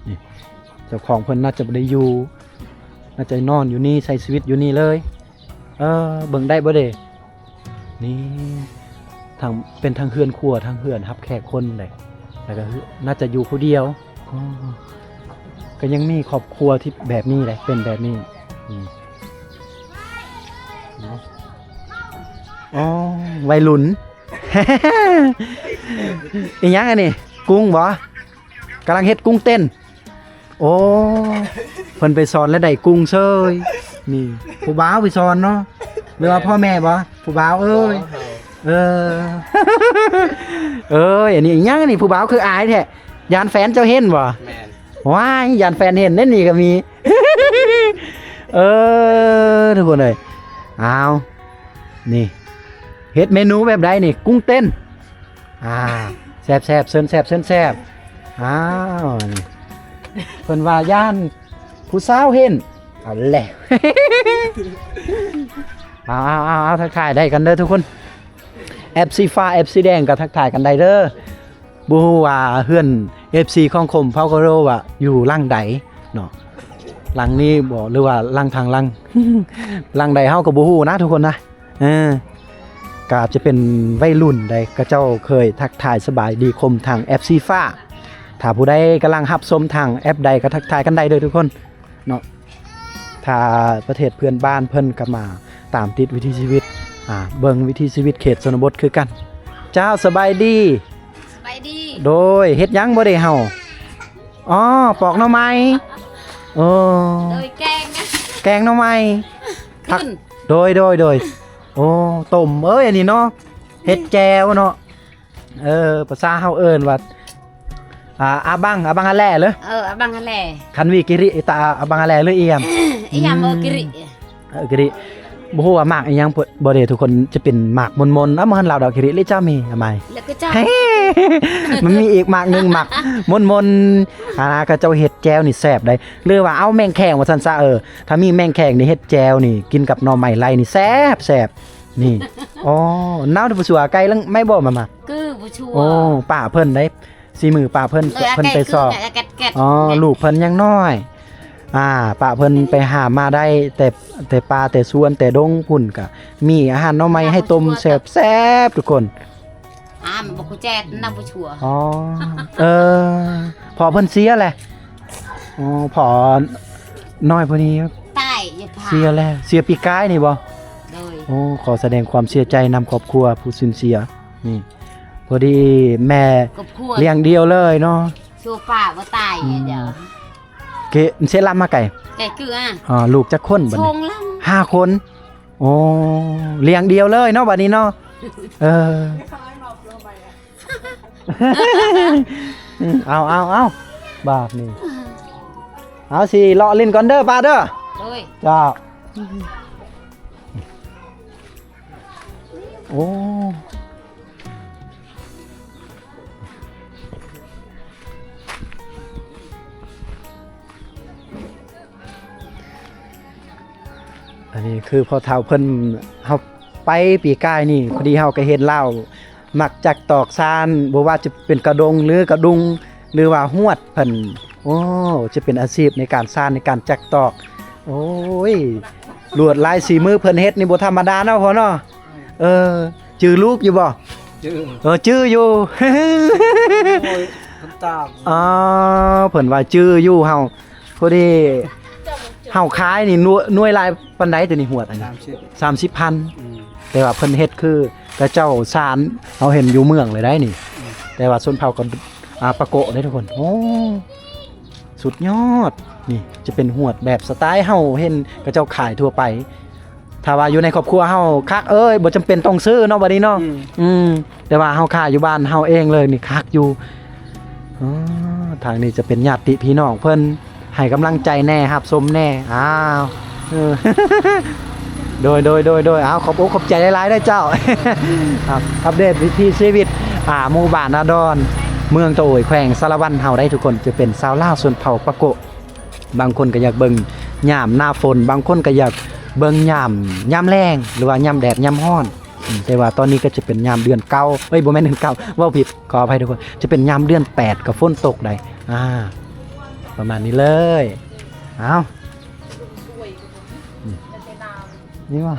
ນີ້ ເຈົ້າຂອງເພິ່ນໜ້າຈະບໍ່ໄດ້ຢູ່ ໜ້າຈະນອນຢູ່ນີ້ ໃຊ້ຊີວິດຢູ່ນີ້ເລີຍ. ເອີ ເບິ່ງໄດ້ບໍ່ເດ? ນີ້ ທັງ ເປັນທັງເຮືອນຄົວ ທັງເຮືອນຮັບແຂກຄົນເດ້ ແລ້ວກໍໜ້າຈະຢູ່ຜູ້ດຽວ. ອໍ ກໍຍັງມີຄອບຄົວທີ່ແບບນີ້ເດ້ ເປັນແບບນີ້. ນີ້ ເນາະ ອໍ ໄວລຸ້ນ ອີຫຍັງອັນນີ້? ກຸ້ງບໍ່? ກຳລັງເຮັດກຸ້ງເຕັ້ນ. ໂອ້ ເພິ່ນໄປສອນແລ້ວໄດ້ກຸ້ງເຊີຍ. ນີ້ ຜູ້ບ່າວໄປສອນເນາະ ຫຼືວ່າພໍ່ແມ່ບໍ່? ຜູ້ບ່າວເອີຍ. ເອີ ເອີຍ ອັນນີ້ອີຫຍັງນີ້? ຜູ້ບ່າວຄືອາຍແທ້ ຢ້ານແຟນເຈົ້າເຫັນບໍ່? ແມ່ນ. ວ້າຍ ຢ້ານແຟນເຫັນເດ້ ນີ້ກໍມີ. ເອີ ທຸກຄົນເອີຍ ອ້າວ ນີ້ ເຮັດເມນູແບບໃດນີ້? ກຸ້ງເຕັ້ນ ອ່າ ແຊບໆ ເຊີນແຊບ ເຊີນແຊບ ອ້າວ ນີ້ ເພິ່ນວ່າຢ້ານຜູ້ສາວເຫັນ ເອົາແຫຼະ ເອົາໆໆ ທັກທາຍໄດ້ກັນເດີທຸກຄົນ ເອັຟຊີຟ້າ ເອັຟຊີແດງກໍທັກທາຍກັນໄດ້ເດີ. ບໍ່ຮູ້ວ່າເຮືອນເອັຟຊີຂອງຄົມເຜົ່າກະໂດວ່າຢູ່ຫຼັງໃດເນາະ ຫຼັງນີ້ບໍ່ ຫຼືວ່າຫຼັງທາງຫຼັງ ຫຼັງໃດເຮົາກໍບໍ່ຮູ້ນະທຸກຄົນນະ. ເອີ ກໍອາດຈະເປັນໄວລຸ້ນໃດ ຂະເຈົ້າເຄີຍທັກທາຍສະບາຍດີຄົມທາງເອັຟຊີຟ້າ ຖ້າຜູ້ໃດກຳລັງຮັບຊົມທາງແອັບໃດກໍທັກທາຍກັນໄດ້ເດີທຸກຄົນ. ເນາະ ຖ້າປະເທດເພື່ອນບ້ານເພິ່ນກໍມາຕາມຕິດວິຖີຊີວິດ ອ່າ ເບິ່ງວິຖີຊີວິດເຂດຊົນນະບົດຄືກັນ. ເຈົ້າ ສະບາຍດີ. ສະບາຍດີ. ໂດຍ ເຮັດຫຍັງບໍ່ເດເຮົາ? ອໍ ປອກໜໍ່ໄມ້. ໂອ້ ໂດຍ ແກງ ແກງໜໍ່ໄມ້ ຜັກ ໂດຍ ໂດຍ ໂດຍ. ໂອ້ ຕົ້ມເອີຍ ອັນນີ້ເນາະ ເຮັດແຈ່ວເນາະ. ເອີ ພາສາເຮົາເອີ້ນວ່າ ອ່າ ອາບັງ ອາບັງອາແລເລີ. ເອີ ອາບັງອາແລ. ຄັນວີກິຣິ ຕາອາບັງອາແລ ຫຼື ອີ່ຫຍັງ? ອີ່ຫຍັງບໍ່ ອືມ ກິຣິ? ເອີ ກິຣິ. ບໍ່ຮູ້ວ່າໝາກອີ່ຫຍັງບໍ່ເດທຸກຄົນ ຈະເປັນໝາກມົນໆ. ເອົາ ບໍ່ທັນລາວດອກ ກິຣິ ຫຼື ຈະມີ ອາໄມ ແລ້ວກໍເຈົ້າ ມັນມີອີກໝາກໜຶ່ງ ໝາກມົນໆ ອ່າ ຂະເຈົ້າເຮັດແຈ່ວນີ້ແຊບໃດ ຫຼືວ່າເອົາແມງແຄງວ່າຊັ້ນຊະ. ເອີ ຖ້າມີແມງແຄງນີ້ເຮັດແຈ່ວນີ້ ກິນກັບໜໍ່ໄມ້ໄລ່ນີ້ແຊບໆ. ນີ້ ອໍ ນາວຜູ້ຊົ່ວໄກ່ລັງໄມ້ບໍ່ມາມາ ຄືຜູ້ຊົ່ວ. ໂອ້ ປ້າເພິ່ນໄດ໋ ສີມືປ້າເພິ່ນ ເອີ ເພິ່ນໄປຊອກ. ອໍ ລູກເພິ່ນຍັງນ້ອຍ ອ່າ ປ້າເພິ່ນໄປຫາມາໄດ້ແຕ່ ແຕ່ປ່າແຕ່ສວນແຕ່ດົງພຸ້ນ ກະມີອາຫານໜໍ່ໄມ້ໃຫ້ຕົ້ມແຊບໆ ທຸກຄົນ. ອາ ມັນບໍ່ຮູ້ແຈກນຳຜູ້ຊົ່ວ. ອໍ ເອີ ພໍ່ເພິ່ນເສຍແຫຼະ. ອໍ ພໍ່ນ້ອຍຜູ້ນີ້ຕາຍຢູ່ພາ ເສຍແລ້ວ ເສຍປີກາຍນີ້ບໍ່? ໂດຍ. ໂອ້ ຂໍສະແດງຄວາມເສຍໃຈນຳຄອບຄົວຜູ້ສູນເສຍ. ນີ້ ພໍດີແມ່ລ້ຽງດຽວເລີຍເນາະ ຊົ່ວປ້າບໍ່ຕາຍ. ອືມ ເກ ເສຍລຳມາໄກ ໄກຄື ອາ ລູກຈັກຄົນບັດນີ້? ຫ້າຄົນ. ໂອ້ ລ້ຽງດຽວເລີຍເນາະບັດນີ້ເນາະ. ເອີ ເອົາ ເອົາ ເອົາ ບາດນີ້ ເອົາ ຊິເລາະຫຼິ້ນກ່ອນເດີປ້າເດີ. ໂດຍ. ເຈົ້າ. ໂອ້ ອັນນີ້ຄືພໍ່ເຖົ້າເພິ່ນ ເຮົາໄປປີກາຍນີ້ ພໍດີເຮົາກໍເຫັນລາວ ມັກຈັກຕອກຊານ ບໍ່ວ່າຈະເປັນກະດົງ ຫຼື ກະດຸງ ຫຼືວ່າຫວດເພິ່ນ. ໂອ້ ຈະເປັນອາຊີບໃນການຊານ ໃນການຈັກຕອກ. ໂອ້ຍ ລວດລາຍສີມືເພິ່ນເຮັດນີ້ບໍ່ທຳມະດາເນາະພໍ່ເນາະ. ເອີ ຈື່ລູກຢູ່ບໍ່? ຈື່ ເອີ ຈື່ຢູ່. ໂອ້ຍ ນ້ຳຕາ. ອໍ ເພິ່ນວ່າຈື່ຢູ່ ເຮົາ ພໍດີເຮົາຂາຍນີ້ ໜ່ວຍ ໜ່ວຍລາຍປານໃດ ໂຕນີ້ຫວດອັນນີ້? ສາມສິບ ສາມສິບພັນ. ອືມ ແຕ່ວ່າເພິ່ນເຮັດຄືຂະເຈົ້າສານ ເຮົາເຫັນຢູ່ເມືອງເລີຍໄດ໋ນີ້. ອືມ ແຕ່ວ່າຊົນເຜົ່າກໍ ອາ ປາໂກະເດ້ທຸກຄົນ. ໂອ້ ສຸດຍອດ. ນີ້ຈະເປັນຫວດແບບສະໄຕເຮົາເຫັນຂະເຈົ້າຂາຍທົ່ວໄປ. ຖ້າວ່າຢູ່ໃນຄອບຄົວເຮົາຄັກເອີຍ ບໍ່ຈຳເປັນຕ້ອງຊື້ເນາະບັດນີ້ເນາະ. ອືມ ອືມ ແຕ່ວ່າເຮົາຂາຍຢູ່ບ້ານເຮົາເອງເລີຍນີ້ຄັກຢູ່. ອໍ ທາງນີ້ຈະເປັນຍາດຕິພີ່ນ້ອງເພິ່ນໃຫ້ກຳລັງໃຈແດ່ ຮັບຊົມແດ່. ອ້າວ ເອີ ໂດຍ ໂດຍ ໂດຍ ໂດຍ. ອ້າວ ຂອບອົກຂອບໃຈຫຼາຍໆເດີເຈົ້າ. ອັບເດດວິຖີຊີວິດ ອ່າ ໝູ່ບ້ານນາດອນ ເມືອງຕະໂອຍ ແຂວງສາລະວັນເຮົາໄດ໋ທຸກຄົນ. ຈະເປັນຊາວລາວຊົນເຜົ່າປາໂກະ. ບາງຄົນກໍຢາກເບິ່ງຍາມໜ້າຝົນ ບາງຄົນກໍຢາກເບິ່ງຍາມ ຍາມແລ້ງ ຫຼືວ່າຍາມແດດຍາມຮ້ອນ. ອືມ ແຕ່ວ່າຕອນນີ້ກໍຈະເປັນຍາມເດືອນເກົ້າ ເອີຍ ບໍ່ແມ່ນເດືອນເກົ້າ ເວົ້າຜິດ ຂໍອະໄພທຸກຄົນ. ຈະເປັນຍາມເດືອນແປດກໍຝົນຕົກໄດ໋. ອ່າ ປະມານນີ້ເລີຍ. ເອົາ ອືມ ນີ້ວ່າ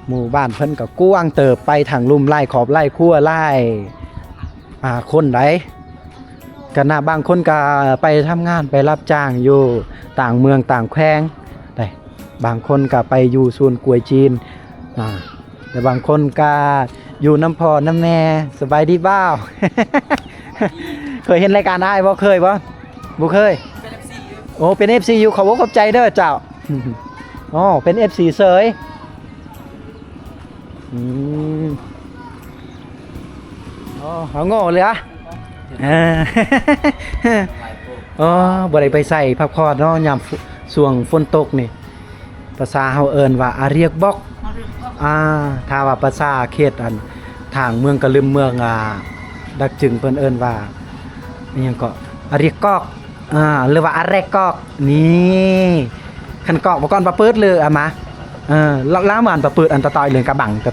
ໝູ່ບ້ານເພິ່ນກໍກວ້າງເຕີບ ໄປທາງລຸ່ມຫຼາຍຄອບຫຼາຍຄົວຫຼາຍ ອ່າ ຄົນໃດ໋. ກໍນະ ບາງຄົນກໍໄປທຳງານໄປຮັບຈ້າງຢູ່ຕ່າງເມືອງຕ່າງແຂວງໃດ໋. ບາງຄົນກໍໄປຢູ່ສວນກ້ວຍຈີນ ອ່າ ແຕ່ບາງຄົນກໍຢູ່ນຳພໍ່ນຳແມ່. ສະບາຍດີບ່າວ. ເຄີຍເຫັນລາຍການອ້າຍບໍ່? ເຄີຍບໍ່? ບໍ່ເຄີຍ. ໂອ້ ເປັນເອັຟຊີຢູ່ ຂອບອົກຂອບໃຈເດີເຈົ້າ. ອໍ ເປັນເອັຟຊີເສີຍ. ອືມ ອໍ ເຮົາໂງ່ເລີຍອະ ເອີ ອໍ ບໍ່ໄດ້ໄປໃສພັກຜ່ອນເນາະ ຍາມ ຊ່ວງຝົນຕົກນີ້ ພາສາເຮົາເອີ້ນວ່າອາຣຽກບອກ ອາ ຖ້າວ່າພາສາເຂດອັນທາງເມືອງກະລຶມ ເມືອງ ອາ ດາກຈຶງ ເພິ່ນເອີ້ນວ່າ ອີຫຍັງເກາະ ອາຣຽກກອກ ອາ ຫຼືວ່າອາແຣກກອກ ນີ້ ຄັນກອກບໍ່ກ່ອນປາປືດ ຫຼືອາມາ ເອີ ລາວ ລາວມາອັນປາປືດ ອັນຕະຕ້ອຍເລື່ອງກະບັງ ກະ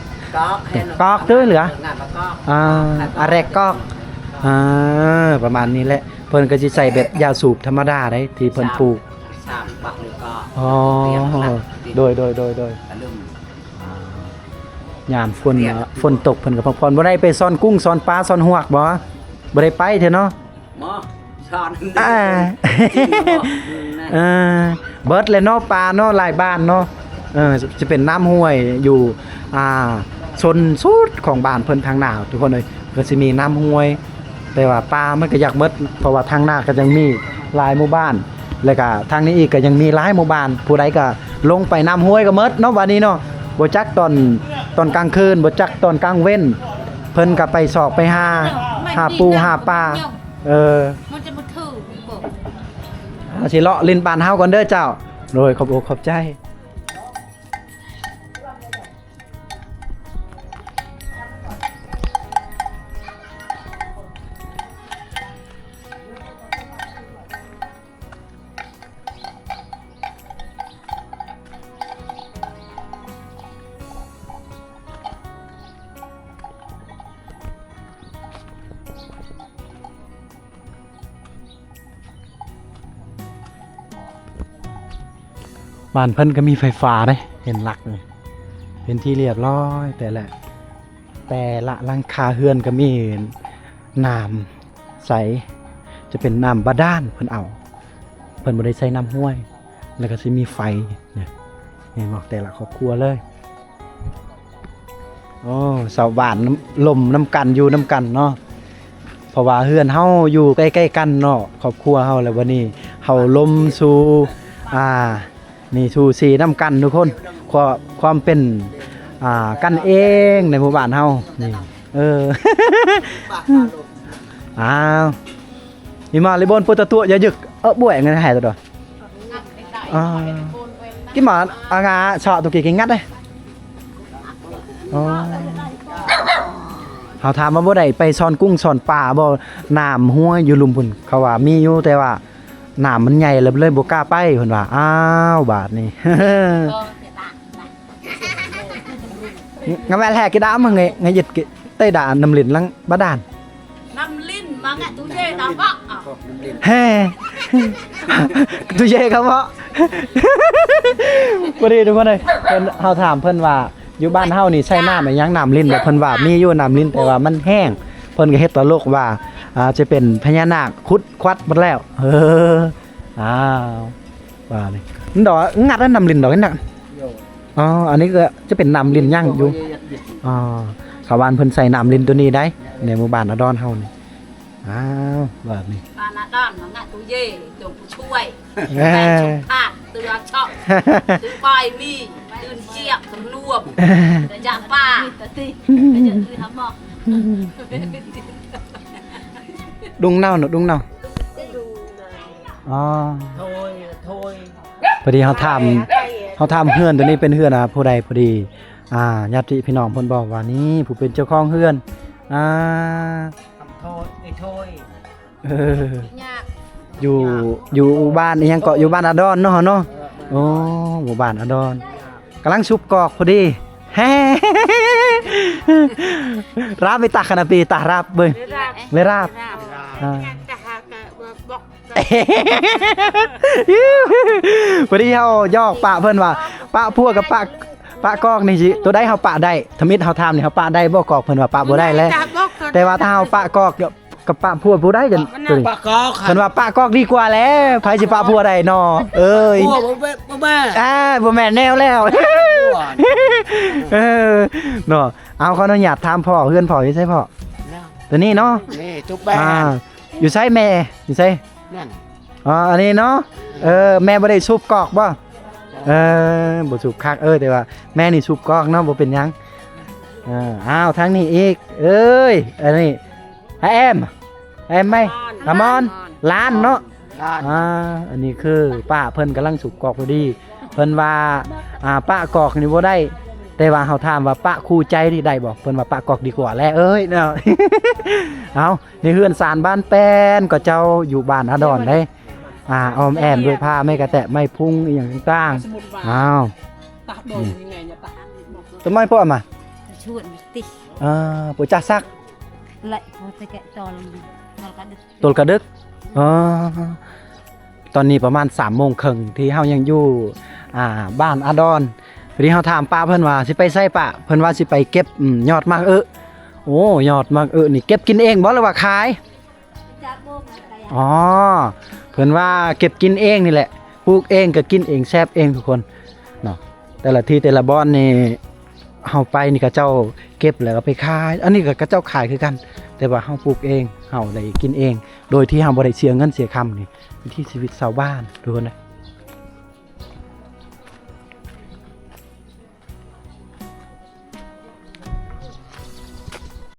ກອກເດີ ເຫຼືອ ອາ ອາແຣກກອກ ອາ ປະມານນີ້ແຫຼະ ເພິ່ນກະຊິໃສ່ແບບຢາສູບທຳມະດາເດ້ ທີ່ເພິ່ນປູກ ສາມບັກນີ້ກໍ ອໍ ໂດຍ ໂດຍ ໂດຍ ໂດຍ ຍາມຝົນ ຝົນຕົກເພິ່ນກໍພັກຜ່ອນ ບໍ່ໄດ້ໄປຊ່ອນກຸ້ງ ຊ່ອນປາ ຊ່ອນຮວກບໍ່? ບໍ່ໄດ້ໄປເທື່ອເນາະ ໝໍ ສອນ ອ່າ ເອີ ເບິດແລ້ວເນາະ ປາເນາະ ຫຼາຍບ້ານເນາະ ເອີ ຈະເປັນນ້ຳຫ້ວຍຢູ່ ອ່າ ຊົນສຸດຂອງບ້ານເພິ່ນທາງໜ້າ ທຸກຄົນເອີຍ ກໍຊິມີນ້ຳຫ້ວຍ ແຕ່ວ່າປ່າມັນກໍຢາກໝົດ ເພາະວ່າທາງໜ້າກໍຍັງມີຫຼາຍໝູ່ບ້ານ ແລ້ວກໍທາງນີ້ອີກກໍຍັງມີຫຼາຍໝູ່ບ້ານ ຜູ້ໃດກໍລົງໄປນ້ຳຫ້ວຍກໍໝົດເນາະ ບາດນີ້ເນາະ ບໍ່ຈັກຕອນ ຕອນກາງຄືນ ບໍ່ຈັກຕອນກາງເວັນ ເພິ່ນກໍໄປຊອກໄປຫາ ຫາປູຫາປາ ເອີ ມັນຈະບໍ່ຖືກບໍ່ ເຮົາຊິເລາະຫຼິ້ນບ້ານເຮົາກ່ອນເດີເຈົ້າ ໂດຍ ຂອບອົກຂອບໃຈ. ບ້ານເພິ່ນກໍມີໄຟຟ້າເດ້ ເຫັນຫຼັກນີ້ ເປັນທີ່ລຽບຮ້ອຍ ແຕ່ລະ ແຕ່ລະຫຼັງຄາເຮືອນກໍມີນ້ຳໃສ ຈະເປັນນ້ຳບາດານເພິ່ນເອົາ ເພິ່ນບໍ່ໄດ້ໃຊ້ນ້ຳຫ້ວຍ ແລ້ວກໍຊິມີໄຟ ນີ້ ເຫັນບໍ່ ແຕ່ລະຄອບຄົວເລີຍ. ໂອ້ ສາວບ້ານນຳ ລົມນຳກັນ ຢູ່ນຳກັນເນາະ ເພາະວ່າເຮືອນເຮົາຢູ່ໃກ້ໆກັນເນາະ ຄອບຄົວເຮົາ ແລ້ວບັດນີ້ເຮົາລົມສູ່ ອ່າ ນີ້ ສູ່ສີນຳກັນທຸກຄົນ ຄວາມ ຄວາມເປັນ ອ່າ ກັນເອງໃນໝູ່ບ້ານເຮົານີ້ ເອີ ອ້າວ ມີມາລິບົນໂປຕະຕົວະ ຢ່າຍຶກ ເອີ ບວຍເງິນໃຫ້ຕົວ ອ່າ ກິນໝາອາງາຊະຕຸກິກິນງັດເດ້ ອໍ ເຮົາຖາມວ່າບໍ່ໄດ້ໄປຊ່ອນກຸ້ງຊ່ອນປາບໍ່ ນ້ຳຫ້ວຍຢູ່ລຸ່ມພຸ້ນ ເຂົາວ່າມີຢູ່ ແຕ່ວ່ານ້ຳມັນໃຫຍ່ ເລີຍບໍ່ກ້າໄປ ເພິ່ນວ່າ ອ້າວ ບາດນີ້ ງະແວະແລກິດາມະເງ ງະຢິດກິ ໄຕດານ້ຳລິນຫຼັງບາດານ ນ້ຳລິນມາແງະຕູ້ເຢດາເກາະ ແຮ ຕູ້ເຢກະເກາະ ພໍດີທຸກຄົນເອີຍ ເພິ່ນ ເຮົາຖາມເພິ່ນວ່າ ຢູ່ບ້ານເຮົານີ້ໃຊ້ນ້ຳອີຫຍັງ ນ້ຳລິນບໍ່ ເພິ່ນວ່າມີຢູ່ນ້ຳລິນ ແຕ່ວ່າມັນແຫ້ງ ເພິ່ນກໍເຮັດຕະຫຼົກວ່າ ອາ ຈະເປັນພະຍານາກຂຸດຄວັດໝົດແລ້ວ ເອີ ອ້າວ ວ່ານີ້ ມັນດອກ ງັດອັນນ້ຳລິນດອກນີ້ນະ ອໍ ອັນນີ້ກໍຈະເປັນນ້ຳລິນຍັງຢູ່ ອໍ ຊາວບ້ານເພິ່ນໃສ່ນ້ຳລິນໂຕນີ້ໄດ໋ ໃນໝູ່ບ້ານອາດອນເຮົານີ້ ອ້າວ ບາດນີ້ ປານາດອນມາງະຕູເຢ ຈົງຜູ້ຊ່ວຍ ເອີ ແມ່ນສົມພາກ ເຕືອຊອກ ຖືປາຍມີ ຕື່ນຈຽກ ສຳລວມ ຈາກປ່າ ດຸງເນົາເນາະ ດຸງເນົາ ອໍ ໂທຍ ໂທຍ ພໍດີເຮົາຖາມ ເຮົາຖາມເຮືອນໂຕນີ້ເປັນເຮືອນ ອາ ຜູ້ໃດ ພໍດີ ອາ ຍາດຕິພີ່ນ້ອງເພິ່ນບອກວ່າ ນີ້ ຜູ້ເປັນເຈົ້າຂອງເຮືອນ ອາ ໂທຍ ເອີ ເອີ ຍາກ ຢູ່ ຢູ່ບ້ານອີຫຍັງເກາະ ຢູ່ບ້ານອາດອນເນາະ ເຮົາເນາະ ເອີ ໂອ້ ໝູ່ບ້ານອາດອນ ກຳລັງຊຸບກອກພໍດີ ແຮ ລາບໄປຕັກຂະນະປີ ຕາລາບເບິ່ງ ເວລາບ ເວລາບ ອາ ແຕ່ຫາກະບໍ່ ພໍດີເຮົາຢອກປະເພິ່ນວ່າ ປະພົວກັບປະ ປະກອກນີ້ຊິ ໂຕໃດເຮົາປະໄດ້ ທຳອິດເຮົາຖາມນີ້ ເຮົາປະໄດ້ບໍ່ກອກ ເພິ່ນວ່າປະບໍ່ໄດ້ແຫຼະ ແຕ່ວ່າຖ້າເຮົາປະກອກກັບປະພົວຜູ້ໃດກັນ ປະກອກ ເພິ່ນວ່າປະກອກດີກວ່າແຫຼະ ໃຜຊິປະຜົວໄດ້ນໍ ເອີຍ ຜົວບໍ່ແມ່ນ ບໍ່ແມ່ນ ອາ ບໍ່ແມ່ນແນວແລ້ວ ເອີ ເນາະ ເອົາ ຂໍອະນຸຍາດຖາມພໍ່ ເຮືອນພໍ່ຢູ່ໃສພໍ່? ໂຕນີ້ເນາະ ນີ້ ຕຸກແບ ອາ ຢູ່ໃສແມ່ ຢູ່ໃສ? ນັ້ນ ອໍ ອັນນີ້ເນາະ ເອີ ແມ່ບໍ່ໄດ້ສູບກອກບໍ່? ເອີ ບໍ່ສູບຄັກ ເອີ ແຕ່ວ່າແມ່ນີ້ສູບກອກເນາະ ບໍ່ເປັນຫຍັງ ເອີ ອ້າວ ທາງນີ້ອີກ ເອີຍ ອັນນີ້ ອາແອມ ອາແອມໄໝ? ອາມອນ ຫຼານເນາະ. ອ່າ ອັນນີ້ຄືປ້າເພິ່ນກຳລັງສູບກອກພໍດີ ເພິ່ນວ່າ ອ່າ ປະກອກນີ້ບໍ່ໄດ້ ແຕ່ວ່າເຮົາຖາມວ່າປະຄູ່ໃຈນີ້ໄດ້ບໍ່? ເພິ່ນວ່າປະກອກດີກວ່າແຫຼະເອີຍເນາະ. ເອົາ ໃນເຮືອນຊານບ້ານແປ້ນ ເຂົາເຈົ້າຢູ່ບ້ານອາດອນເດ້. ອ່າ ອ້ອມແອ້ມດ້ວຍຜ້າໄມ້ກະແຕະ ໄມ້ພຸງ ອີ່ຫຍັງຕ່າງໆ. ອ້າວ ຕະໂດຍຍັງໄງເນຍ ຕະ ຕົ້ນໄມ້ພວກມາ ຊວນຕິ ເອີ ບໍ່ຈັກສັກ ແລະ ບໍ່ຕະແກະຕອນ ຕອນກະດຶກ ຕອນກະດຶກ. ອໍ ຕອນນີ້ປະມານສາມໂມງເຄິ່ງ ທີ່ເຮົາຍັງຢູ່ ອ່າ ບ້ານອາດອນ. ພໍດີເຮົາຖາມປ້າເພິ່ນວ່າຊິໄປໃສປ້າ ເພິ່ນວ່າຊິໄປເກັບ ອືມ ຍອດໝາກເອະ. ໂອ້ ຍອດໝາກເອະນີ້ເກັບກິນເອງບໍ່ ຫຼືວ່າຂາຍ? ອໍ ເພິ່ນວ່າເກັບກິນເອງນີ້ແຫຼະ ປູກເອງກະກິນເອງ ແຊບເອງທຸກຄົນເນາະ. ແຕ່ລະທີ່ແຕ່ລະບ່ອນນີ້ ເຮົາໄປນີ້ເຂົາເຈົ້າເກັບແລ້ວເອົາໄປຂາຍ ອັນນີ້ກະເຂົາເຈົ້າຂາຍຄືກັນ ແຕ່ວ່າເຮົາປູກເອງ ເຮົາໄດ້ກິນເອງ ໂດຍທີ່ເຮົາບໍ່ໄດ້ເສຍເງິນເສຍຄຳ. ນີ້ວິຖີຊີວິດຊາວບ້ານທຸກຄົນເອີຍ.